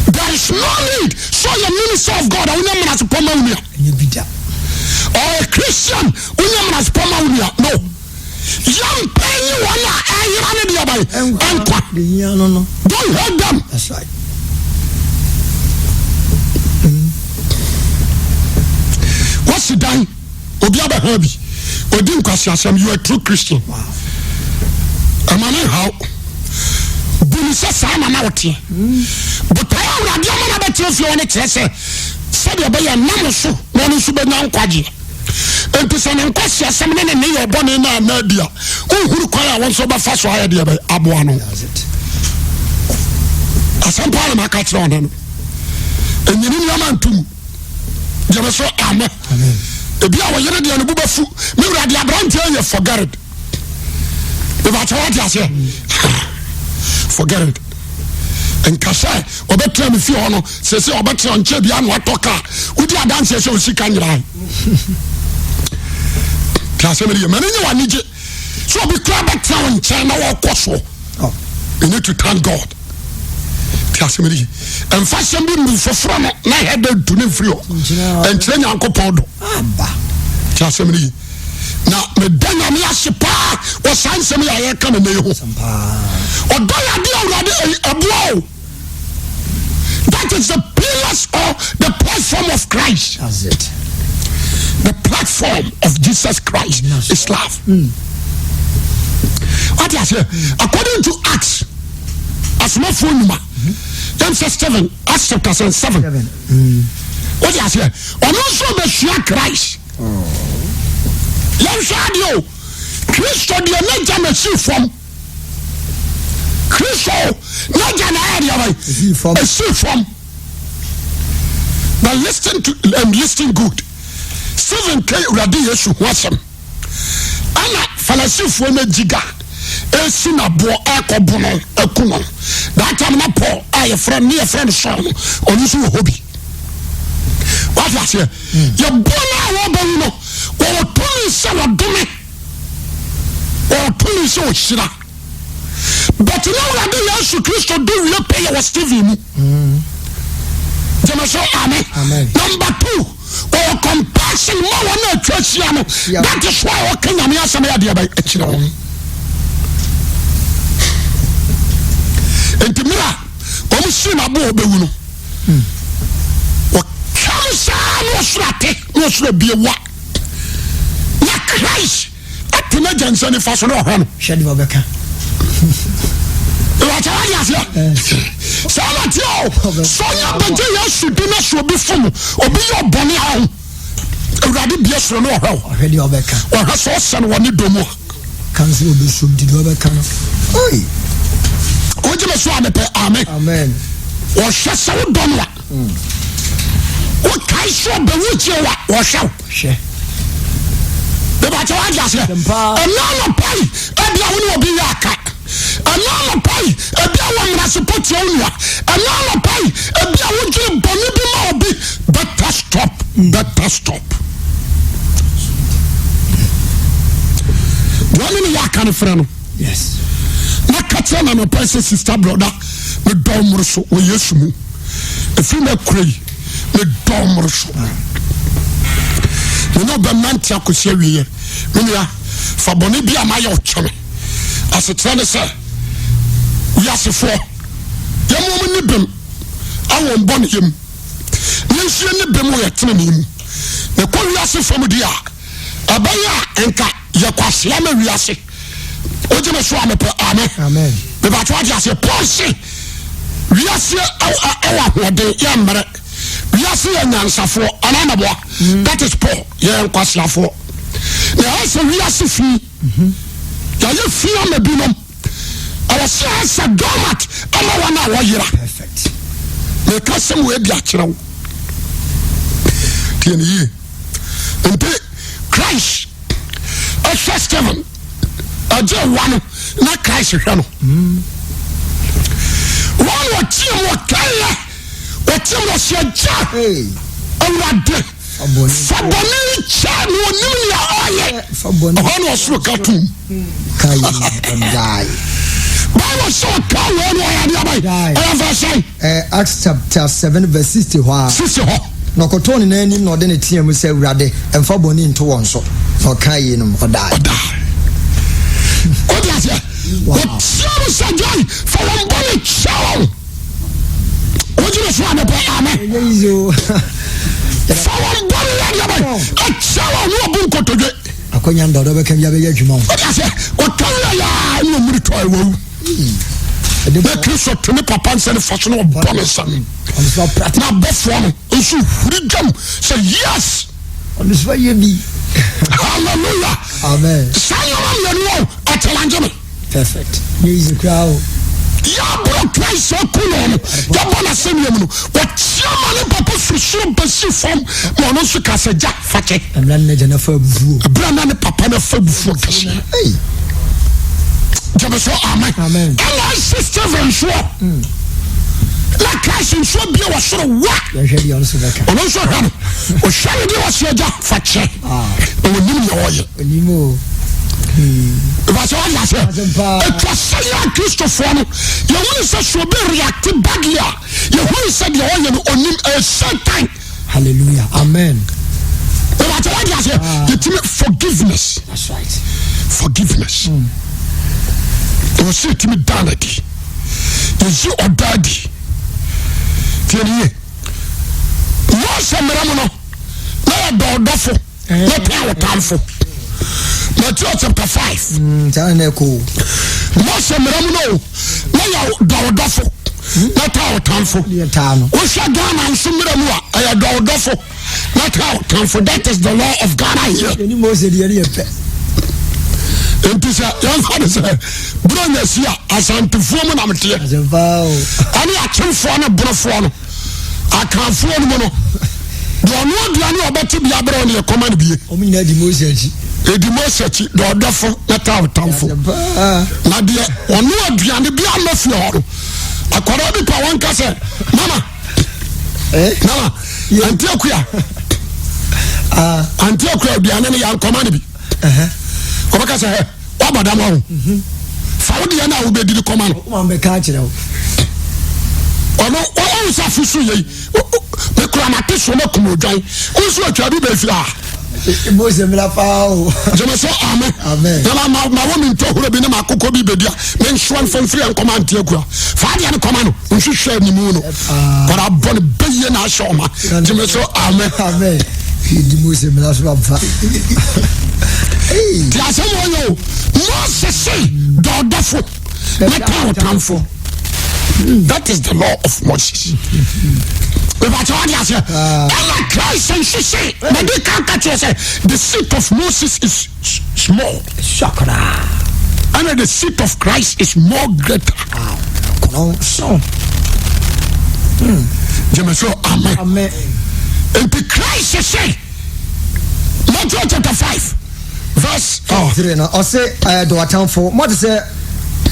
There is no need so yɛ minister of God a wonya mmenasepɔ ma wo nua. Or a Christian wonya mmenasepɔ ma wo nua. No. Yɛmpɛ nye wɔn a ɛyera ne deɛ ban nkwa. Don't hate them. That's right. What's dan? Obi abɛha bi. Odi nkwaseasɛm. You are a true Christian. Ɛma ne nhaw. Bu no sɛ saa na na woteɛ. Botae a Awurade ama no abɛtena fie hɔ no kyerɛ sɛ sɛdeɛ ɛbɛyɛ nam so na ɔno nso bɛnya nkwagyeɛ. Enti sɛ ne nkwaseasɛm ne ne nneyɛɛ bɔne no anna adi a, wonhunu kwan a wo nso wobɛfa so ayɛ deɛ bɛn aboa no. Asɛm paa na maka kyerɛ ɔne no. Ɛnyini nneɛma ntom. Gyeme so amen. Ebi a wɔyere deɛ ne bo bɛfu. Me wura deɛ aberanteɛ yɛ forget it. Mebakyɛ wate aseɛ. Forget it. Nka sɛ ɔbɛtena me fie hɔ no sese ɔbɛtena nkyɛn bi ano atɔ kaa wodi adanseɛ sɛ osi ka nyinaa te asɛm no yɛ ma no nyɛ w'anigye sɛ obi kura bɛtena wo nkyɛn na wɔkɔ soɔ oh. You need to thank God. Te asɛm no yɛ ɛmfa sɛm bi mmu foforɔ no na hɛ dɛ ntu ne mfiri hɔ ɛnkyerɛ Nyankopɔn dɔ. Te asɛm no yɛ na meda Nyame ase paa wɔ saa nsɛm yɛ a yɛka no nnɛ yi ho. Ɔdɔ yɛ adeɛ Awurade ɛboa o. That is the pillars or the platform of Christ. That's it. The platform of Jesus Christ is love. What you say? According to Acts, asomafoɔ nnwuma, yɛn sɛ seven, Acts chapter 7. What you say? Ɔno nso bɛsua Christ. Oh. Yɛnhwɛ adeɛ o. Kristo deɛ n'agya na si fam. Kristo n'agya na ayɛ deɛ bɛn? Esi fam. But listen to and listen good. Stephen ka Awurade Yesu ho asɛm. Ɛna Farisifoɔ no agyiga esi n'aboɔ ɛkɔ bo no aku no. That time na Paul a yɛfrɛ ne yɛfrɛ no Saul no ɔno nso wɔ hɔ bi. Wate aseɛ? Yɛboɔ no a wɔbɛwu no wɔwɔ tumi sɛ wɔdome. Ɔwɔ tumi sɛ ɔhyira. But na Awurade Yesu Kristo do wie pɛyɛ wɔ Stephen mu. Gyeme so amen. Number two, ɔwɔ compassion ma wɔn a atwa ahyia no. That is why ɔka Nyame asɛm yɛ adeɛ bɛn akyerɛ wɔn. Nti mmerɛ a wɔn si n'abo a ɔbɛwu no, wɔka no saa na ɔsoro ate na ɔsoro abie wa. Na Christ ate n'agya nsa nifa so na ɔhwɛ no. Hwɛ deɛ ɔbɛka. Ìwàkyɛ wá di aseɛ. Saa na teɛ o. Sɛ ɔnyɛ bɛgye Yesu di na sɛ obi fom obi yɛ ɔbɔne a ɔho. Awurade bie soro na ɔhwɛ o. Ɔhwɛ deɛ ɔbɛka. Ɔhwɛ sɛ ɔsɛ no wɔ ne dɔ mu a. Kan sɛ obi som ti deɛ ɔbɛka no. Oi. Wogye me so a mepɛ amen. Amen. Ɔhwɛ sɛ wodɔ no a. Wokae sɛ ɔbɛwu kyerɛ wa wɔhwɛ wo. Hwɛ. Bɛbɛkyɛ wagye aseɛ. Ɛna anɔpa yi ebi a wo ne obi yɛ aka. Ɛna anɔpa yi ebi a wɔ mmerasepɔ tia wo nua. Ɛna anɔpa yi ebi a wodwene bɔne bi ma obi. Better stop. Better stop. Deɛ ɔne ne yɛ aka no frɛ no. Yes. Na ka kyerɛ no anɔpa yi sɛ sister brother medɔ mmoro so wɔ Yesu mu. Ɛfiri na kura yi medɔ mmoro so. Me ne ɔbɛnante akɔsi awieɛ. Me nua fa bɔne bi a mayɛ ɔkyɛ me. Asekyerɛ ne sɛ wiasefoɔ yɛmmom ne bem awɔ mbɔne yɛ mu. Yɛnhyia ne bem wɔ yɛtenene mu. Na kɔ wiase fam di a ɛbɛyɛ a nka yɛ kwasea ma wiase. Wogye me so a mepɛ amen. Mebatɔ ate aseɛ. Paul se wiase ɛwɔ ahoɔden yɛ mmerɛ. Wiase yɛ nyansafoɔ anaa naboa. Mm. That is Paul. Yɛ nkwaseafoɔ. Na ɛyɛ sɛ wiase fi. Mm-hmm. Yɛayɛ fi ama binom. Ɛwɔ sɛ ɛyɛ sɛ doormat ama wɔn a wɔyera. Meka sɛm wɔ adi akyerɛ wo. Tie ne yie. Nti Christ ɛhwɛ Stephen ɛgye wa no na Christ hwɛ no. Wɔn wɔteɛ mu ɔkaeɛ wɔteɛ mu ɔsɛ agya awurade fa bɔne kyɛ na ɔnim nea ɔyɛ. Ɛhɔ na ɔsoro ka tom. Bible sɛ ɔka wei no ɔyɛ adeɛ aban ɛyɛ verse sɛn? Acts chapter 7 verse 60 hɔ a. 60 hɔ. Na ɔkɔtɔɔ ne nan anim na ɔde ne teaa mu sɛ, Awurade, mfa bɔne nto wɔn so. Na ɔkaa yeinom, ɔdae. Ɔdae. Wode aseɛ? Ɔteaa mu sɛ, Gyae, fa wɔn bɔne kyɛ wɔn. Wogye me so a mepɛ amen. Ɛnyɛ easy o. Fa wɔn bɔne yɛ adeɛ bɛn? Ɛkyɛ wɔn ne ɔbu nkotodwe. Akwanya no da ɔdɔ bɛka bi abɛyɛ adwuma o. Wode aseɛ? Ɔtɔ yɛ yaa ne ɔmiri tɔ ɛwɔ na Kristo te ne papa nsa nifa so na ɔbɔ ne nsam na abɔfoɔ no nso huri dwam sɛ yes. Ɔno nso ayɛ bi. Hallelujah. Amen. Saa nneɛma mmienu o, ɔchallenge me. Perfect. Nyɛ easy koraa o. Yɛaboro Christ aku no no, yɛbɔ n'asɛnnua mu no, ɔkyea ma ne papa firi soro bɛsi fam, ma ɔno nso ka sɛ, Gya, fa kyɛ. Ɛberɛ na n'agya no afa abufuo. Ɛberɛ na ne papa no afa abufuo kɛseɛ. Gyeme so amen. Amen. Ɛna ɛsi Stephen soɔ. Na Christ nso abie wɔ soro wa. Yɛhwɛ deɛ ɔno nso bɛka. Ɔno nso hwɛ no. Ɔhwɛ no deɛ ɔsi agya fa kyɛ. Ah. Na wɔnim deɛ ɔyɛ. Onim o. Hmm. Ìbáṣẹ wà yà sẹ. Ètò sẹ yẹ Kristofoɔ no, yɛhunu sɛ sɛ obi react badly a, yɛhunu sɛ deɛ ɔyɛ no onim ɛyɛ Satan. Hallelujah. Amen. Ìbáṣẹ wà yà sẹ, yɛtumi forgiveness. That's right. Forgiveness. Ɛwɔ sɛ yɛtumi da no adi. Yɛyi ɔdɔ adi. Tiɛ ni yie. Mose mmara mu no, na yɛdɔ ɔdɔfo. na taa wo tamfo. Matthew chapter 5. Mm, saa na ɛkɔ o. Mose mmara mu no, na yɛ dɔ wo dɔfo na taa wo tamfo. Wohwɛ Ghana nso mmara mu a, ɛyɛ dɔ wo dɔfo na taa wo tamfo. That is the law of Ghana here. Ɛni Mose deɛ ne yɛ pɛ. Nti sɛ yɛmfa no sɛ Buronya si a Asantefoɔ mu na meteɛ. Ɛne akyemfoɔ ne borofoɔ no. Akanfoɔ no mu no, deɛ ɔno aduane a ɔbɛte bi abrɛ ɔne ɛkɔma no bie. Wɔn nyinaa di Mose akyi. Edi Mose akyi, deɛ ɔdɔfo na taa ɔtamfo. Na deɛ ɔno aduane bi ama fie hɔ no, akwadaa bi pa wɔn ka sɛ, mama, eh? mama, ante akuya, ah. ante akuya aduane no yɛ ankɔma no bi. Ɔbɛka sɛ, hɛ. Woabɔ dam aho. Fa wo deɛ no a wobɛdi no kɔma no. Ɔno ɔhu sɛ afe so yei mekura mate so na kum odwan. Wo nso atwa bi bɛfiri a. Mose mmra paa o. Gyeme sɛ amen. Na ma ma wɔ me ntɔhoro bi ne ma akokɔ bi bɛdi a mensoa mfa mfiri a nkɔma ante akura. Fa adeɛ no kɔma no nhwehwɛ animu no. Kɔra bɔ no bɛyie na ahyɛ ɔma. Gyeme so amen. Amen. Di Mose mmara so amfa. Ti asɛm wɔ yɛ o. Mose se dɔ ɔdɔfo na taa ɔtamfo. That is the law of Moses. Ìbàtí wọ́n di aseɛ. Ɛna Christ nso se, mɛdi kan ka kyerɛ sɛ the seat of Moses is small. Sua koraa. Ɛna the seat of Christ is more greater. Korɔn so. Gyeme so amen. Amen. Nti Christ se Matthew chapter 5 verse oh. 3 no ɔse eh, dɔ w'atamfo mote sɛ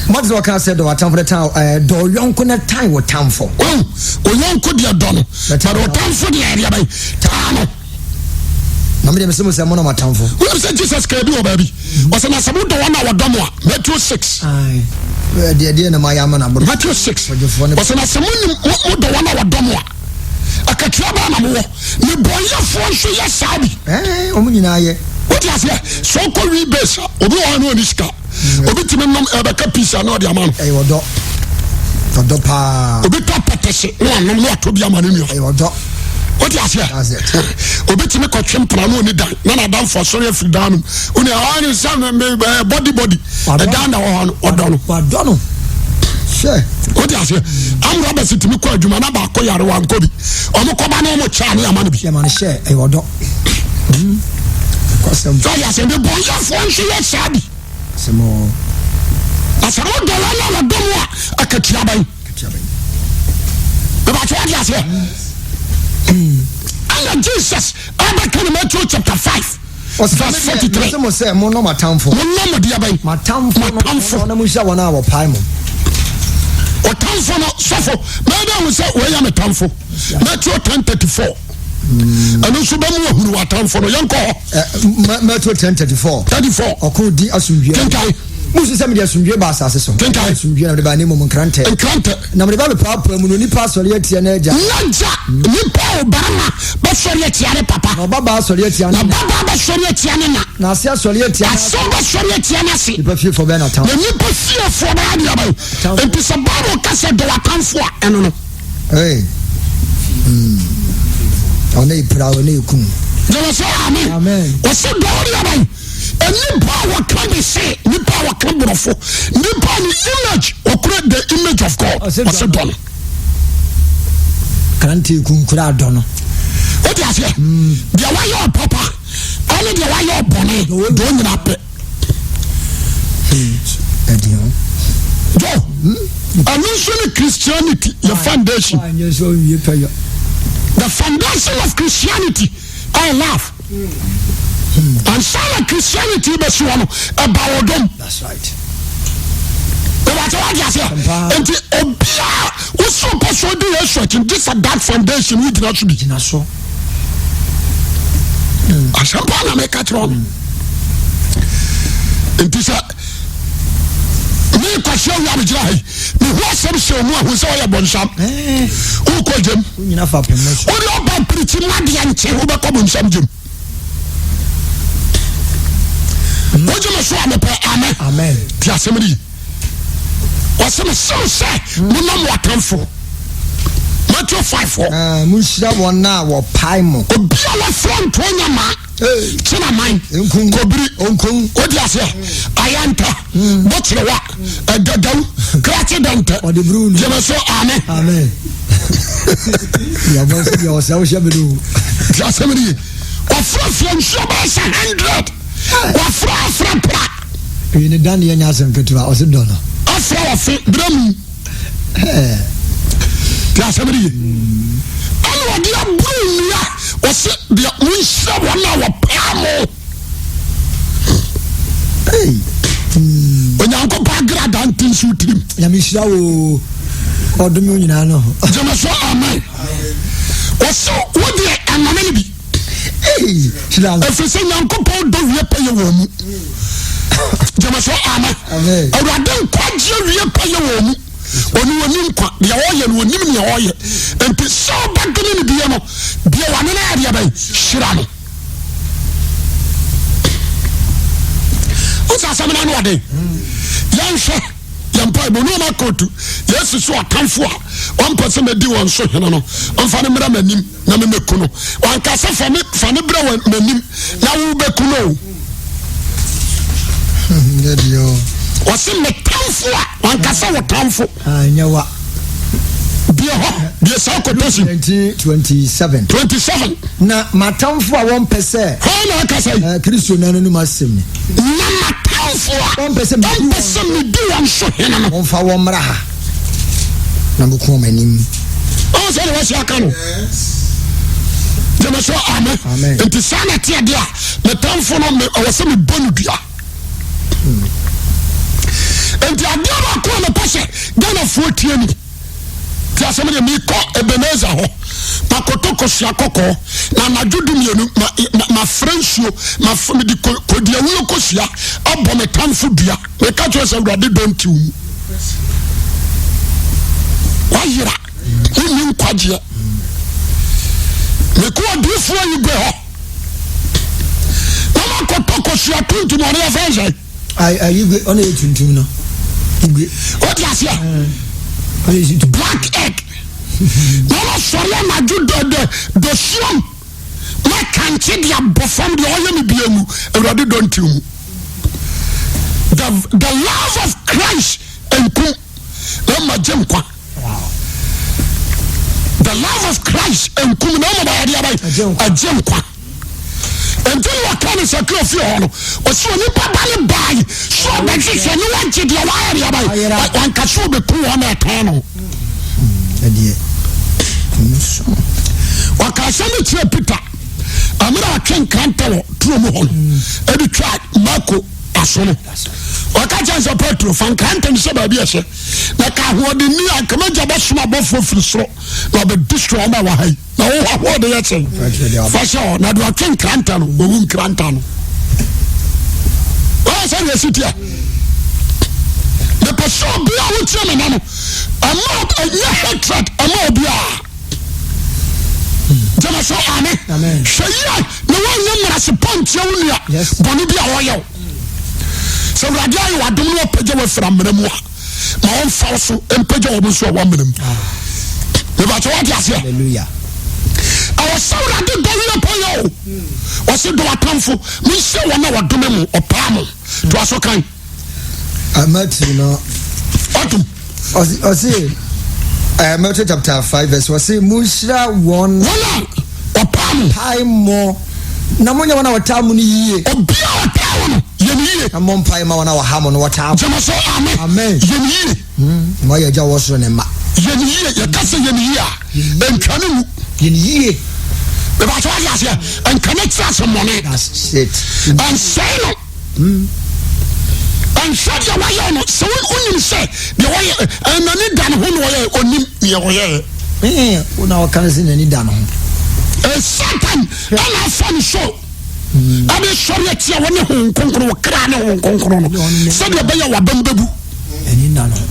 mote sɛ ɔka sɛ dɔ w'atamfo no tan eh, dɔ ɔyɔnko no tan wo tamfo. Oh, ɔyɔnko deɛ dɔ no, but ɔtamfo deɛ ɛdeɛ bɛn taa no. Na me deɛ mese mo sɛ monɔ mo atamfo. Wonim sɛ Jesus kaa bi wɔ baabi. Ɔsɛ na sɛ modɔ wɔn a wɔdɔ mo a, Matthew 6. Ae. Deɛ deɛ na moayɛ ama no aboro. Matthew 6. Ɔgyefoɔ no. Ɔsɛ na sɛ monim modɔ wɔn a wɔdɔ mo a, akatua bɛn na mowɔ? Nnebɔneyɛfoɔ nso yɛ saa bi. Ɛɛ, wɔn nyinaa yɛ. Wote aseɛ? Sɛ wokɔ wii base a, obi wɔ hɔ a na ɔnni sika. Obi tumi nom ɛbɛka piece a na ɔde ama no. Ɛyɛ ɔdɔ. Ɔdɔ paa. Obi tɔ pɛtɛse na wanom na watɔ bi ama ne nua. Ɛyɛ ɔdɔ. Wote aseɛ? Obi tumi kɔtwe mpena na ɔni dan na n'adamfo asɔre afiri dan no mu. Wone ɔne sɛ body body ɛdan na wɔ hɔ no ɔdɔ no. Wadɔ no. Hwɛ. Wote aseɛ? Am robbers tumi kɔ adwuma na baako yare wankɔ bi. Ɔmo kɔba na ɔmo kyɛ ne ama no bi. Yɛma no hyɛ ɛyɛ ɔdɔ. Sɛ ɔde asɛm de bɔnyɛfoɔ nso yɛ saa bi. Na sɛ wodɔ wɔn a wɔdɔ mu a akatua bɛn? Ìbàtí wọ́n di aseɛ. Ɛna Jesus ɛbɛka ne Matthew chapter 5 verse 43. Ɔsɛ mo sɛ mo nɔ mo atamfo. Mo nɔ mo deɛ bɛn? Mo atamfo no na mo nhyira wɔn a wɔpae mo. Ɔtamfo no sɔfo mɛda ho sɛ wɔyɛ me tamfo. Matthew 10 34. Ɛno nso bɛmu ahunu w'atamfo no. Yɛnkɔ hɔ. Matthew 10 34. 34. Ɔko di asomdwie. Kenkan. Musu sɛ mede asomdwie ba asase so. Kenkan. Asomdwie na mede ba ne mmom nkrantɛ. Nkrantɛ. Na mede ba bɛpaapaa mu no nipa asɔre atia n'agya. N'agya nipa ɔbarima bɛsɔre atia ne papa. Na ɔbabaa asɔre atia ne na. Na babaa bɛsɔre atia ne na. Na ase asɔre atia n'ase. Ase bɛsɔre atia n'ase. Nipa fiefoɔ bɛyɛ n'atamfo. Na nipa fiefoɔ bɛyɛ adeɛ bɛyɛ. Nti sɛ Bible ka sɛ dɔ w'atamfo a ɛno no. Hey. Mm. Ɔne epira, ɔne ekum. Jẹ́wọ́ sọ amen. Amen. Ɔsɛ dɔwɔ de aban. Nipa a wɔka de se, nipa a wɔka borɔfo, nipa ne image, ɔkura the image of God. Ɔsɛ dɔ no. Krante kunkura adɔ no. Wote aseɛ? Deɛ wayɛ ɔpapa ɛne deɛ wayɛ ɔbɔne deɛ ɔnyina pɛ. Jo, ɛno nso ne Christianity yɛ foundation. The foundation of Christianity ɛyɛ love. Ansa na Christianity bɛsi hɔ no, ɛba wɔ dɔm. Ìbàtí wọ́n di aseɛ. Nti obiara wosi ɔpɛ so ɔdi Yesu akyi gye sɛ that foundation wo gyina so bi. Gyina so. Asɛm paa na meka kyerɛ ɔno. Nti sɛ me kwasi awia me gyina ha yi mehu asɛm hyɛ ɔmu ahu sɛ ɔyɛ bɔnsam. Wokɔ gyam. Wode ɔba pirikyi mu adeɛ nkye wobɛkɔ bɔnsam gyam. Wogye me so a mepɛ amen. Ti asɛm no yi. Wɔsɛ mesɛ wo sɛ monam mo atamfo. Matthew 5 hɔ. Ah, monhyira wɔn a wɔpae mo. Obi a wɔfrɛ ntoɔ nya maa. Kyinaman, Kobiri, wodi aseɛ, Ayanta, Bokyerewa, Ɛdadaw, Krakye Dɛntɛ. Gyeme so amen. Ti asɛm no ye. Wɔfrɛ fie nsuo bɛyɛ sɛ 100. Wɔfrɛ afrɛ pra. Eyi ne dan yɛ nyɛ asɛm ketewa ɔse dɔ no. Afrɛ wɔfe berɛ mu. Ti asɛm no ye. Ɛna ɔde aburo nnua ɔse deɛ monhyira wɔn a wɔpaa mo. Onyankopɔn agrada nte nso tirim. Nyame hyira wo ɔdome wo nyinaa no. Gyeme so amen. Ɔse wo deɛ ɛnɔne no bi. Ɛfiri sɛ Nyankopɔn dɔ wie pɛyɛ wɔ mu. Gyeme so amen. Awurade nkwagyeɛ wie pɛyɛ wɔ mu. Ɔno ɔni nkwa deɛ ɔyɛ no ɔnim deɛ ɔyɛ. Nti sɛ ɔbɛdome no bie no deɛ wane no ayɛ deɛ bɛn hyira no. Wosɛ asɛm no ano ɔden. Yɛnhwɛ yɛn mpaebɔ ne ɔma kootu Yesu so ɔtamfo a ɔmpɛ sɛ mɛdi wɔn so hene no ɔmfa no mmra m'anim na memɛku no. Wanka sɛ fa me fa ne brɛ wɔ m'anim na wobɛku no o. Ɔse me tamfo a wanka sɛ wo tamfo. Bie hɔ bie saa quotation. 27. 27. Na m'atamfo a wɔmpɛ sɛ. Hɔn na ɔkasa yi. Eh, Kristo na n'anum asɛm ni. Na m'atamfo a wɔmpɛ sɛ wɔmpɛ sɛ medi wɔn so hene no. Wɔmfa wɔn mmra ha na moko wɔn anim. Ɔn sɛ na wɔsi aka no. Gyeme so amen. Amen. Nti saa na ɛteɛ deɛ a metamfo no me ɔwɔ sɛ mebɔ no dua. Nti adeɛ baako a mepɛ sɛ Ghanafoɔ tie ni. Ti asɛm deɛ mekɔ Ebenezer hɔ makɔtɔ kosua kɔkɔɔ na anadwo du mmienu ma ma mafrɛ nsuo ma mede kɔdiawuo kosua abɔ me tamfo dua meka kyerɛ sɛ Awurade dɔ nti wo mu wayera wonni nkwagyeɛ mekɔ odiifoɔ yi gwe hɔ na makɔtɔ kosua tuntum ɔne yɛfrɛ nsɛn Ayi igwe ɔna yɛ tuntum no. Igwe. O ti aseɛ. Black egg. Na ɔna sɔre anadwo dɛdɛ dɔsuam na kankye de abɔ fam deɛ ɔyɛ no bia mu awurade dɔ nti mu. The the love of Christ nkum na ma gye nkwa. The love of Christ nkum na ma bayɛ de abayi agye nkwa. Enti na wɔka no Sakeo fie hɔ no, ɔsi onipa ba no bae sɛ ɔbɛhwehwɛ ne wagye deɛ wayɛ deɛ abae. Wanka sɛ ɔbɛku wɔn a ɛtɔn no. Wɔka asɛm no kyerɛ Peter mmerɛ a ɔtwe nkrantɛ wɔ turo mu hɔ no ɛde twa Marko aso no. Wɔka kyerɛ sɛ Petro fa nkrantɛ no hyɛ baabi ɛhyɛ na ka ahoɔdenni a nka m'agya bɛsoma abɔfoɔ firi soro na ɔbɛdestroy wɔn a wɔ ha yi. Na wo ahoɔden yɛ sɛn? Fa hyɛ hɔ. Na deɛ ɔtwe nkranta no, wɔwu nkranta no. Wɔyɛ sɛ deɛ ɛsi teɛ. Mepɛ sɛ obi a wotie me na no, ɛma ɛnyɛ hatred ɛma obiara. Gyama so ame. Hwɛ yie na woanyɛ mmarasepɔ ntia wo nua bɔne bi a ɔyɛ wo. Sɛ Awurade ayɛ w'adom na wapagya wafiri amena mu a, ma wɔmfa wo so mpagya wɔn nso a wɔamena mu mebakyɛ woate aseɛ ɛwɔ sɛ awurade dɔ werɛ pɛ yɛ o ɔse dɔ atamfo monhyɛ wɔn a wɔdome mo ɔpaa mo toa so kan ah, Matthew no ɔtom ɔse uh, Matthew chapter 5 verse ɔse monhyira wɔn wɔn a Ɔpaa mo. Pae mo, na monyɛ wɔn a wɔtaa mo no yie. Obi a ɔtaa wo no, yɛ no yie. Na mmɔ mpae ma wɔn a wɔha mo no, wɔtaa mo. Gyeme so amen. Amen. Yɛ no yie. Na moayɛ Agya a ɔwɔ soro no mma. Yɛ no yie. Yɛka sɛ yɛ no yie a, ntwa ne mu. Yɛ no yie. Mebakyɛ wate aseɛ? Nka ne tiri ase mmɔne. That's it. Ɛnsɛe no. Ɛnhwɛ deɛ wayɛ no. Sɛ wonim sɛ deɛ wayɛ n'ani da ne ho na ɔyɛ onim deɛ ɔyɛɛ. Wo na ɔka no sɛ n'ani da ne ho. Satan ɛna afa ne so ɛde sɔre atia wɔ ne ho nkonkron wɔ kra ne ho nkonkron no sɛdeɛ ɛbɛyɛ wabam bɛbu. N'ani nna ne ho.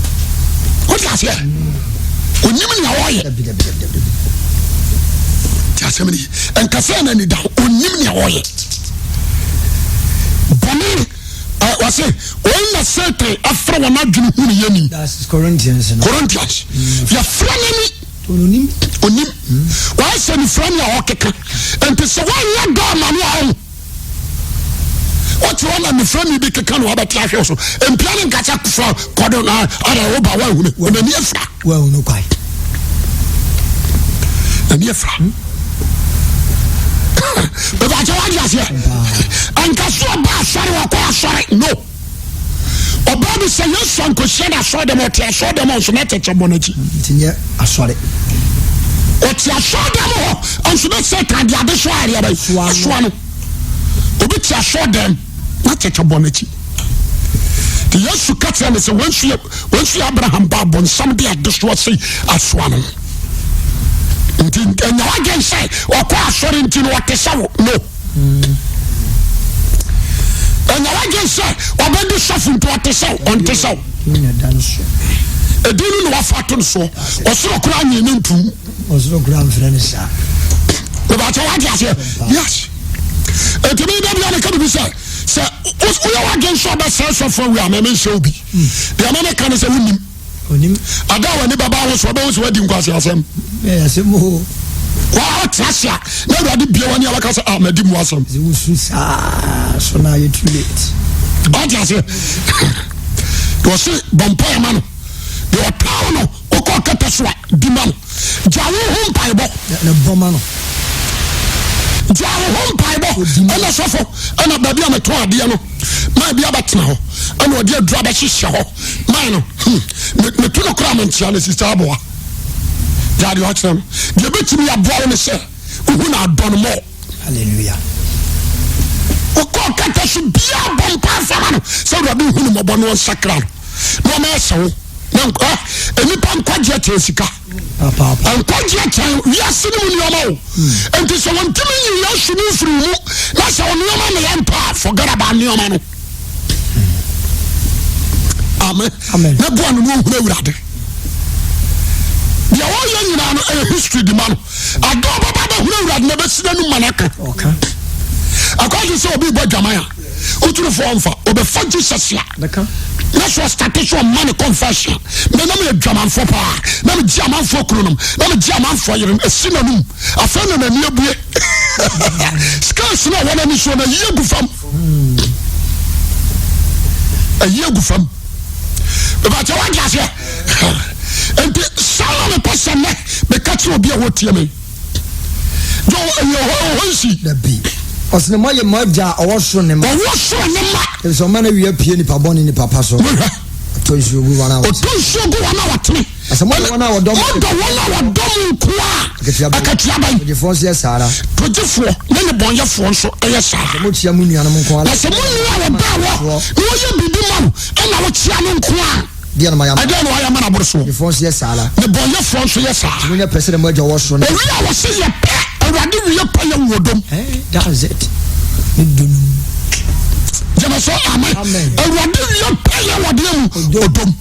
Wote aseɛ? Onim nea ɔyɛ. Te asɛm no yi. Nka sɛ n'ani da ho. Onim nea ɔyɛ. Bɔne wɔse wɔn na Satan afrɛ wɔn adwene hu ne yɛni. Corinthians. Corinthians. Yɛfrɛ n'ani. Onim. Onim. Wɔayɛ sɛ nifra ni a ɔkeka. Nti sɛ wɔnyɛ dɔ ama no a ɔho. Wote hɔ na nifra ni bi keka na wabɛte ahwɛ so. Mpia ne nkasa fra kɔdo na ara woba woahunu. Onani afira. Woahunu kwae. Nani afira. Bɛbɛkyɛ wade aseɛ. Nka so ɔba asɔre wɔkɔ asɔre no. Ɔbaa bi sɛ Yesu ankɔhyia no asɔre dɛm ɔte asɔre dɛm nso na kyɛkyɛ bɔ n'akyi. Nti nyɛ asɔre. Ɔte asɔre dɛm hɔ nso na Satan de ade so adeɛ bɛyi asoa no. Obi te asɔre dɛm na kyɛkyɛ bɔ n'akyi. Nti Yesu ka kyerɛ no sɛ wɔn nso yɛ Abraham ba abɔnsam de adesoa sei asoa no. Nti ɛnyɛ wadwen sɛ ɔkɔ asɔre nti no ɔte sɛ wo no. Ɛnyɛ wadwen sɛ ɔbɛdi sɔfo nti ɔte sɛ wo ɔnte sɛ wo. Ɛdin no na wafa ato no soɔ. Ɔsoro koraa nyɛ ne ntum. Ɔsoro koraa mfrɛ no saa. Bɛbɛkyɛ wagye aseɛ. Yes. Ɛtumi da bia meka bibi sɛ sɛ woyɛ w'adwen sɛ ɔbɛsɛe sɔfo awi a mɛme nhyɛ obi. Deɛ mɛme ka ne sɛ wonim. Onim. Ada a w'ani bɛba ho so ɔbɛhu sɛ wadi nkwasi asɛm. Ɛyɛ asɛm o. Wɔate ase a na awurade bie w'ani a waka sɛ ah madi mu asɛm. Sɛ wosu saa so na ayɛ too late. Ɔte aseɛ. Wɔse bɔ mpaeɛ ma no. Deɛ ɔtaa no wokɔ kɛtɛ so a di ma no. Gya wo ho mpaebɔ. Na bɔ ma no. Gya wo ho mpaebɔ. Ɛna sɔfo ɛna baabi a metɔn adeɛ no maa bi abɛtena hɔ ɛna ɔde aduru abɛhyehyɛ hɔ maa no hmm meto no koraa menkyea no sista aboa. Gya deɛ ɔkyerɛ no deɛ ɛbɛtumi aboa wo ne sɛ wohu na adɔ no mɔ. Hallelujah. Wokɔ kɛtɛ so biaa bɔ mpae fama no sɛ awurade hu no mmɔbɔ na ɔnsakra no na ɔma ɛsɛ wo na nnipa nkwagyeɛ kyɛn sika nkwagyeɛ kyɛn wiase no mu nneɛma o hmm. nti sɛ wɔntumi nyi yesu no mfiri mu na sɛ wo nneɛma ne yɛ mpa a forget about nneɛma no amen na boa no na ɔhunu awurade deɛ wɔyɛ nyinaa no ɛyɛ history di ma no Ada a ɔbɛba abɛhunu Awurade na ɛbɛsi n'anom ma no aka. Akɔgye sɛ obi bɔ dwaman a woturufoɔ mfa ɔbɛfa Jesus a na so ɔstate so ɔma ne confession me na meyɛ dwamanfoɔ paa na megye amanfoɔ kununom na megye amanfoɔ yerenom ɛsi n'anom afei na n'ani abue scales no a wɔn ani soɔ no ayi agu fam ayi agu fam bɛbɛkyɛ wagye aseɛ nti saa na mepɛ sɛ nnɛ meka kyerɛ obi a wɔtie me yɛ ɔhɔ nsi dabi ɔsene mo ayɛ mo agya a ɔwɔ soro ne ma ɔwɔ soro ne ma ɛfisɛ ɔma no awia pie nipa bɔne nipa pa so mehwɛ ɔtɔ nsuo gu wɔn a ɔtɔ nsuo gu wɔn a wɔtene Sɛ modɔ wɔn a wɔdɔ mo. Modɔ wɔn a wɔdɔ mo nko a. Akatua bɛn. Akatua bɛn. Togyefoɔ nso yɛ saa ara. Togyefoɔ ne nnebɔneyɛfoɔ nso yɛ saa. Sɛ mokyia mo nuanom nko ara. Na sɛ mo nua a ɔbɛn wɔ na ɔyɛ biribi ma wo ɛna wokyia no nko a. Deɛ na moayɛ ama. Ɛdeɛn na wɔayɛ ama no aboro soɔ. Togyefoɔ nso yɛ saa ara. Nnebɔneyɛfoɔ nso yɛ saa. Nti monyɛ pɛ sɛdeɛ mo Agya wɔ soro no. Owie a wɔse yɛ pɛ. Awurade wie pɛ yɛ wɔ dom. Eh, that's it. Ne dɔ no mu. Gyeme so amen. Amen. Awurade wie pɛ yɛ wɔ deɛ mu. Ɔdom.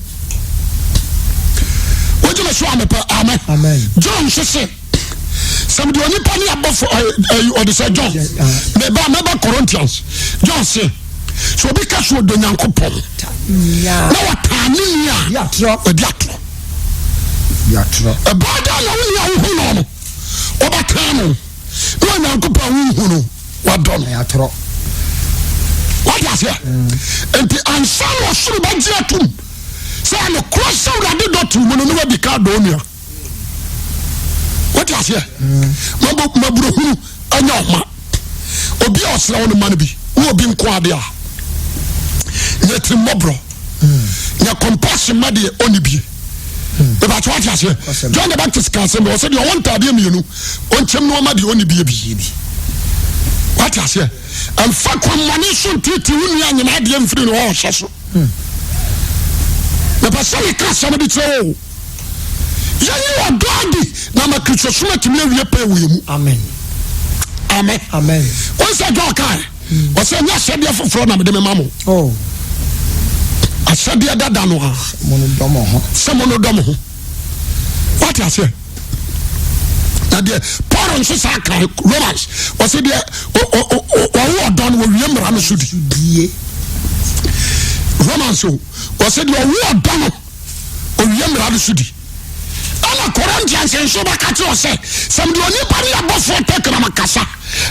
Wogyeme so amepɛ amen. John nso se sɛ mede onipa ne abɔfo ɔde sɛ John meba mɛba Corinthians John se sɛ obi ka so ɔdɔ Nyankopɔn na wɔtaa ne nua a ɔdi atorɔ. Ɛbaa dɛ na wo nua wohu no no wobɛtaa no na Onyankopɔn wonhu no wadɔ no. Atorɔ. Wate aseɛ? Nti ansa na ɔsoro bɛgye atom sɛ nokorɛ sɛ Awurade dɔ te mu no, ne wadi ka dɔ onua. Wate Wote aseɛ? Mmɔborɔhunu ɛnyɛ ɔma. Obi a ɔsrɛ wo no ma no bi. Wo obi nko ade a. Nyɛ tiri mmɔborɔ. Nyɛ compassion ma deɛ ɔnni bie. Mebakyɛ wate aseɛ? John the Baptist ka asɛm bi ɔsɛ deɛ ɔwɔ ntaadeɛ mmienu ɔnkyɛm no ɔma deɛ ɔnni bie bi. Wate aseɛ? Mfa kwammɔne so ntiitii wo nua nyina adeɛ mfiri ne hɔ ɔhyɛ so. Mepɛ sɛ meka asɛm de kyerɛ wo. Yɛnyi ɔdɔ adi na ama Kristosom atumi awie pɛɛ wɔ yɛn mu. Amen. Amen. Amen. Wɔn sɛ John kae. Ɔsɛ nyɛ ahyɛdeɛ foforɔ na mede mema mo. Oh. Ahyɛdeɛ dada no a. Mo no dɔ mo ho. Sɛ mo no dɔ mo ho. Wate aseɛ? Na deɛ Paul nso saa kan Romans ɔsɛ deɛ ɔwɔ ɔdɔ no wɔwie mmara no so di. Romans o ɔsɛ deɛ ɔwɔ ɔdɔ no owie mmara no so di. Ɛna Corinthians nso bɛka kyerɛ sɛ sɛ mede onipa ne abɔfoɔ tɛkrɛma kasa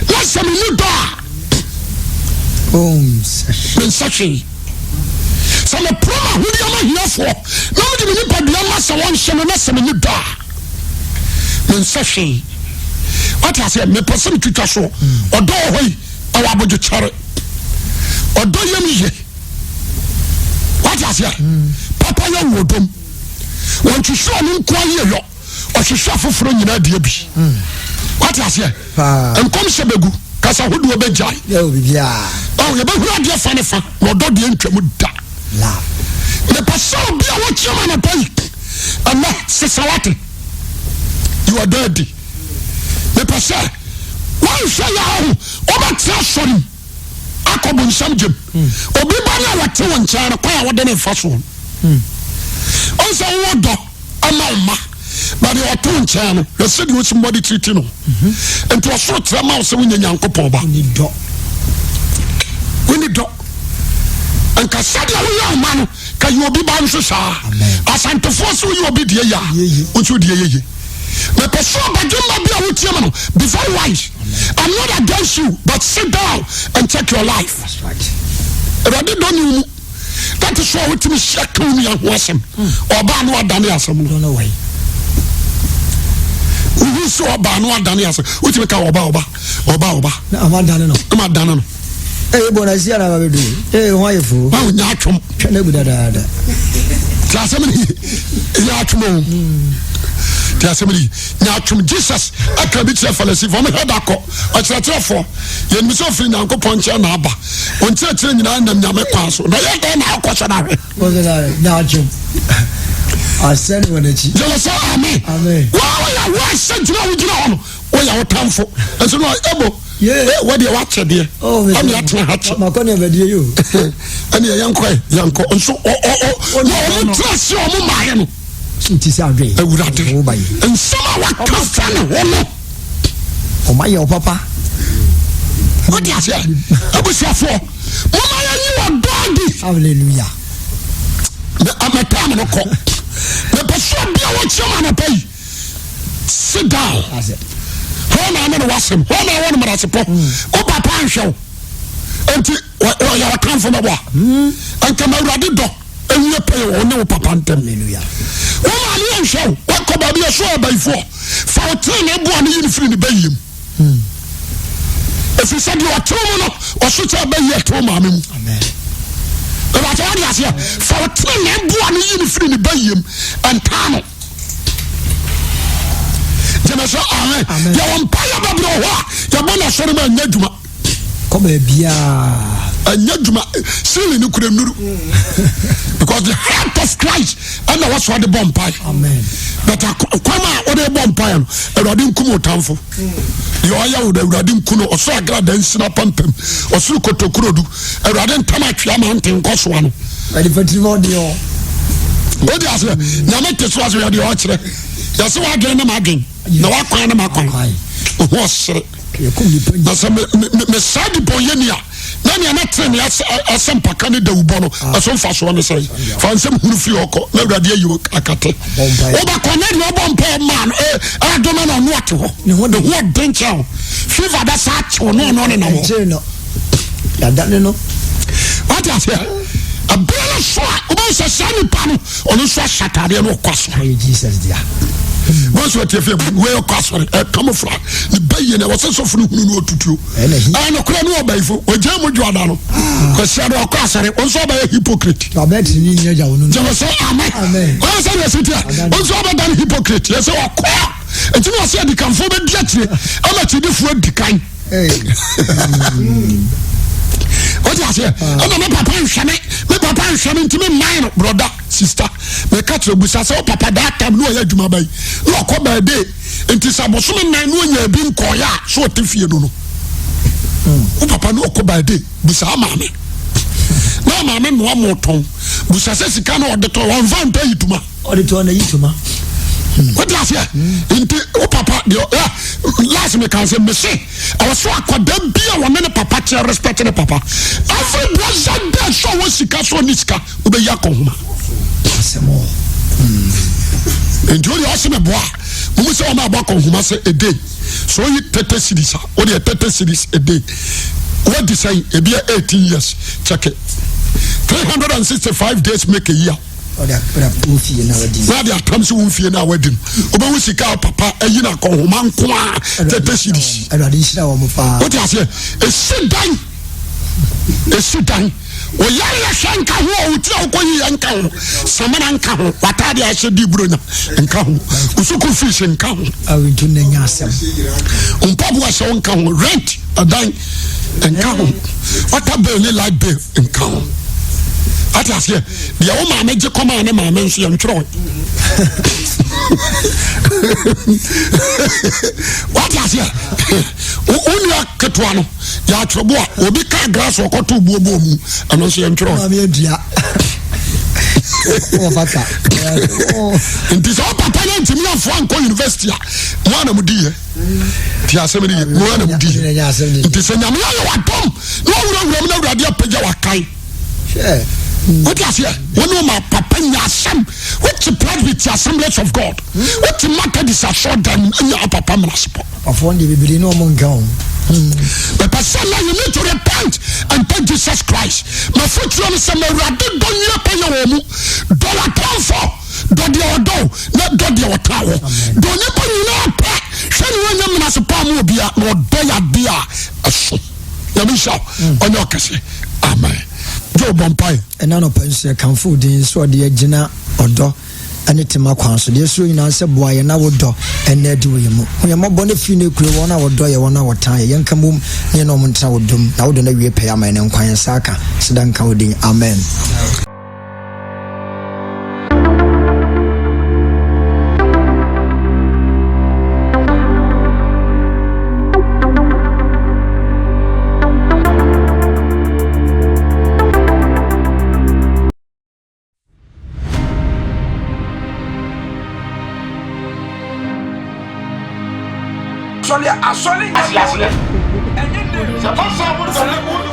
na sɛ menni dɔ a mensɛ hwee. Sɛ meporo m'ahodeɛ ma ahiafoɔ na mede me nipadua ma sɛ wɔnhye no na sɛ menni dɔ a mensɛ hwee. Wate aseɛ? Mepɛ sɛ metwitwa soɔ. Ɔdɔ wɔ hɔ yi, ɛwɔ abodwokyɛre. Ɔdɔ yam ye. Wate aseɛ? Papa yɛ wɔ dɔm. Wɔntwehwɛ ɔno nko ayɛ yɔ. Ɔhwehwɛ afoforɔ nyinaa deɛ bi. Wate aseɛ? Nkɔmhyɛ bɛgu. Kasa hodoɔ bɛgyae. Yɛbɛhunu adeɛ fa ne fa na ɔdɔ deɛ ntwam da. Mepɛ sɛ obi a wɔkyerɛ ma anɔpa yi ɛnɛ sesa wate. Yi ɔdɔ adi. Mepɛ sɛ wɔnhwɛ yɛ aho wɔbɛtena asɔre mu akɔ bonsam gyem. Obi ba no a wɔte wo nkyɛn no kwan a wɔde ne fa soɔ. Ɔnsɛ wowɔ dɔ ama wo mma na deɛ ɔte wo nkyɛn no hwɛ sɛdeɛ ɔsi mmɔde tiriti no. Nti ɔsoro trɛ ma wo sɛ wonyɛ Nyankopɔn ba. Wonni dɔ. Wonni dɔ. Nka sɛdeɛ woyɛ wo mma no ka yɛ obi ba nso saa. Asantefoɔ sɛ woyɛ obi deɛ yɛ a wo nso deɛ yɛye. Mepɛ sɛ ɔbadwemma bi a wotie me no be very wise. I'm not against you but sit down and check your life. Awurade dɔ ne wo mu. That is why wotumi hyia ka wo nua ho asɛm. Ɔbaa no adane asɛm no. Wohu sɛ ɔbaa no adane asɛm. Wotumi ka ɔba ɔba ɔba ɔba. Na ama dane no. Ama dane no. Ee bɔ na si ara ba bɛdu. Ee ho ayɛ fo. Wa nya atwom. Twɛ na gu dadaada. Ti asɛm ni nya atwom o. Ti asɛm ni nya atwom Jesus aka bi kyerɛ Farisifo ɔmo hwɛ da kɔ ɔkyerɛkyerɛfoɔ yɛnim sɛ ɔfiri Nyankopɔn nkyɛn na aba ɔnkyerɛkyerɛ nyinaa nam Nyame kwan so na yɛ dɛn na akɔ sɛ n'ahwɛ. Asɛn wɔ n'akyi. Gyeme sɛ amen. Amen. Wɔn a wɔahyɛ gyina wogyina hɔ no woyɛ wo tamfo nso no ebo wɔdeɛ wakyɛ deɛ ɛne atena ha kyɛ makɔ ne abadie yi o ɛne yɛnkɔ yɛnkɔ nso na ɔmo tena ase ɔmo maayɛ no nti sɛ adwen awurade nsɛm a waka fa ne ho no ɔma yɛ ɔpapa wode aseɛ abusuafoɔ moma yɛnyi wɔ dɔɔdi hallelujah mɛtaa me no kɔ mepɛ sɛ ɔbi a wɔkyerɛ ma anɔpa yi sit down hɔ na ane ne wasɛm hɔ na ɛwɔ no mmarasepɔ wo papa anhwɛ wo nti ɔyɛ ɔtamfo bɛbɔ a hmm. nka ma awurade dɔ ɛwie pɛyɛ wɔ ne wo papa ntam wo maame anhwɛ wo wakɔ baabi ɛso abayifoɔ fa wo tene ne boa no yi no firi ne bɛyie mu hmm. ɛfiri sɛ deɛ ɔtew mu no ɔso kyɛ bɛyi ɛtew maame mu ɛbɛkyɛ wode aseɛ fa wo tene ne boa no yi no firi ne bɛyie mu ɛntaa no gyeme sɛ amen yɛwɔ mpayɛ bebree wɔ hɔ a yɛbɔ no asɔre ma ɛnyɛ adwuma kɔ baabiaa ɛnyɛ adwuma sili no kura nnuru because the heart of Christ ɛna wɔsɔ de bɔ mpae but kwan a wɔde bɔ mpae no awurade nkum ɔtamfo deɛ ɔyɛ wo no awurade nku no ɔsoro agrada nsina pampam ɔsoro kotokuro du awurade ntam atwea ma nte nkɔsoa no wode aseɛ nyame te so ase yɛdeɛ ɔkyerɛ yɛsɛ woadwen ne madwen na woakwan ne makwan ɔho ɔsere na sɛ mesaa de bɔnyɛni a na nea na tene ne asɛmpaka ne dawubɔ no ah. ɛso mfasoɔ ne sɛn fa nsɛm hunu firi hɔ kɔ na awurade ayi wo akate wobɛkɔ na deɛ ɔbɔ mpa maa no ɛdome no ɔno ate hɔ ne ho ɔden kyɛn fever bɛsa akyew no ɔno ne nam hɔ yɛadane no wate aseɛ. Ɛberɛ no so a wobɛhu sɛ saa nipa no ɔno nso ahyɛ ataadeɛ no ɔkɔ asɔre. Ɔyɛ Jesus dea. Wɔn nso ɔte fie wei ɔkɔ asɔre ɛkamofra ne ba yie na ɛwɔ sɛ sɔfo no hunu no ɔtutuo. Ɛyɛ nokorɛ ne ɔbayifo ɔgya mu dwoada no kwasia no ɔkɔ asɔre wɔn nso ɔbɛyɛ hypocrite. Ɔbɛyɛ tirinwi nyɛ gya wɔn no. Gyeme sɛ amen. Wɔn sɛ deɛ ɛsi teɛ wɔn nso ɔbɛda no hypocrite yɛ sɛ ɔkɔ nti na ɔsɛ adikanfoɔ bɛdi akyire ama akyidifoɔ adi kan. Wote aseɛ ɛna me papa nhwɛ me me papa nhwɛ me ntumi mman no broda sista meka kyerɛ busa sɛ wo papa that time ne ɔyɛ adwuma bɛyi ne ɔkɔ baabe nti sɛ bosome nan ne ɔnya bi nkɔɔyɛ a so ɔte fie no no wo papa ne ɔkɔ baabe busa maame na maame noa mo tɔn busa sɛ sika na ɔde tɔn wɔnfa ntɔ yi tuma ɔde tɔn na yi tuma wote aseɛ nti wo papa deɛ ɛ last me kan sɛ mese ɛwɔ so akwadaa bi a wɔne ne papa kyerɛ respect ne papa every blessed day sɛ ɔwɔ sika so ɔne sika wobɛyi akɔnhoma nti wodeɛ ɔse me boa mumu sɛ wɔma abɔ akɔnhoma sɛ a day so oyi 30 cities a wodeɛ 30 cities a day wadi sɛn ebi yɛ 18 years check it 365 days make a year na de atam sɛ wo mfie no a wadi no wobɛhu sika a papa ayi no akɔnhoma nko a 30 cities wote aseɛ ɛsi dan ɛsi dan Oyare hwɛ nka ho a wotiri a wokɔ yiyɛ nka ho samina nka ho w'ataade a ahyɛ di buronya nka ho osukuu fees nka ho awentu na nya asɛm mpaboa hyɛ wo nka ho rent ɛdan nka ho water bill ne light bill nka ho ate aseɛ deɛ wo maame gye kɔmaa ne maame nso yɛ ntwerɛ wate aseɛ wo nua ketewa no yɛ atwerɛbo a obi kaa grass ɔkɔto buobuo mu ɛno nso yɛntwerɛ nti sɛ wopapa no ntumi amfoa nkɔ university a mo ana mo diyɛ nti asɛm no yɛ mo ana mo diyɛ nti sɛ nyame ayɛ wadom na wawurawura mu na awurade apagya wakan wote aseɛ wone ɔma papa nya asɛm wote presbytery assemblies of god wote methodist asɔ dɛm nya papa mmerasepɔ Ɔfoɔ no deɛ bebree ne ɔmo nka ho. Mepɛ sɛ na you need to repent and take Jesus Christ. Mafotuo no sɛ ma Awurade dɔ nwie pɛyɛ wɔ mu. Dɔ w'atamfo, dɔ deɛ ɔdɔ wo, na dɔ deɛ ɔtaa wo. Dɔ nnipa nyinaa pɛ. Hwɛ ne wɔnyɛ menasepɔ ama obia na ɔdɔ yɛ adeɛ a ɛso. Nyame nhyira wo. Ɔnyɛ ɔkɛse. Amen. Joe bɔ mpae. Ɛna anɔpa nso yɛkamfo wo din sɛ ɔde agyina ɔdɔ ne tema kwan so. Deɛ ɛsoro nyinaa sɛ boa yɛn na wo dɔ nna adi wɔ yɛn mu. Hu yɛn mmɔbɔ na firi nnɛ kure wɔn a wɔdɔ yɛn, wɔn a wɔtan yɛn. Yɛnka mmom ne yɛne wɔn ntena wo dɔ mu, na wo dɔ no awie pɛyɛ ama yɛn nkwa. Yɛn nsa aka. Aseda nka wo din. Amen. Asɔre asɔre nyɛ Ase aseɛ. Ɛnyɛ name. Sɛ fa sɛ wo dɔle wo.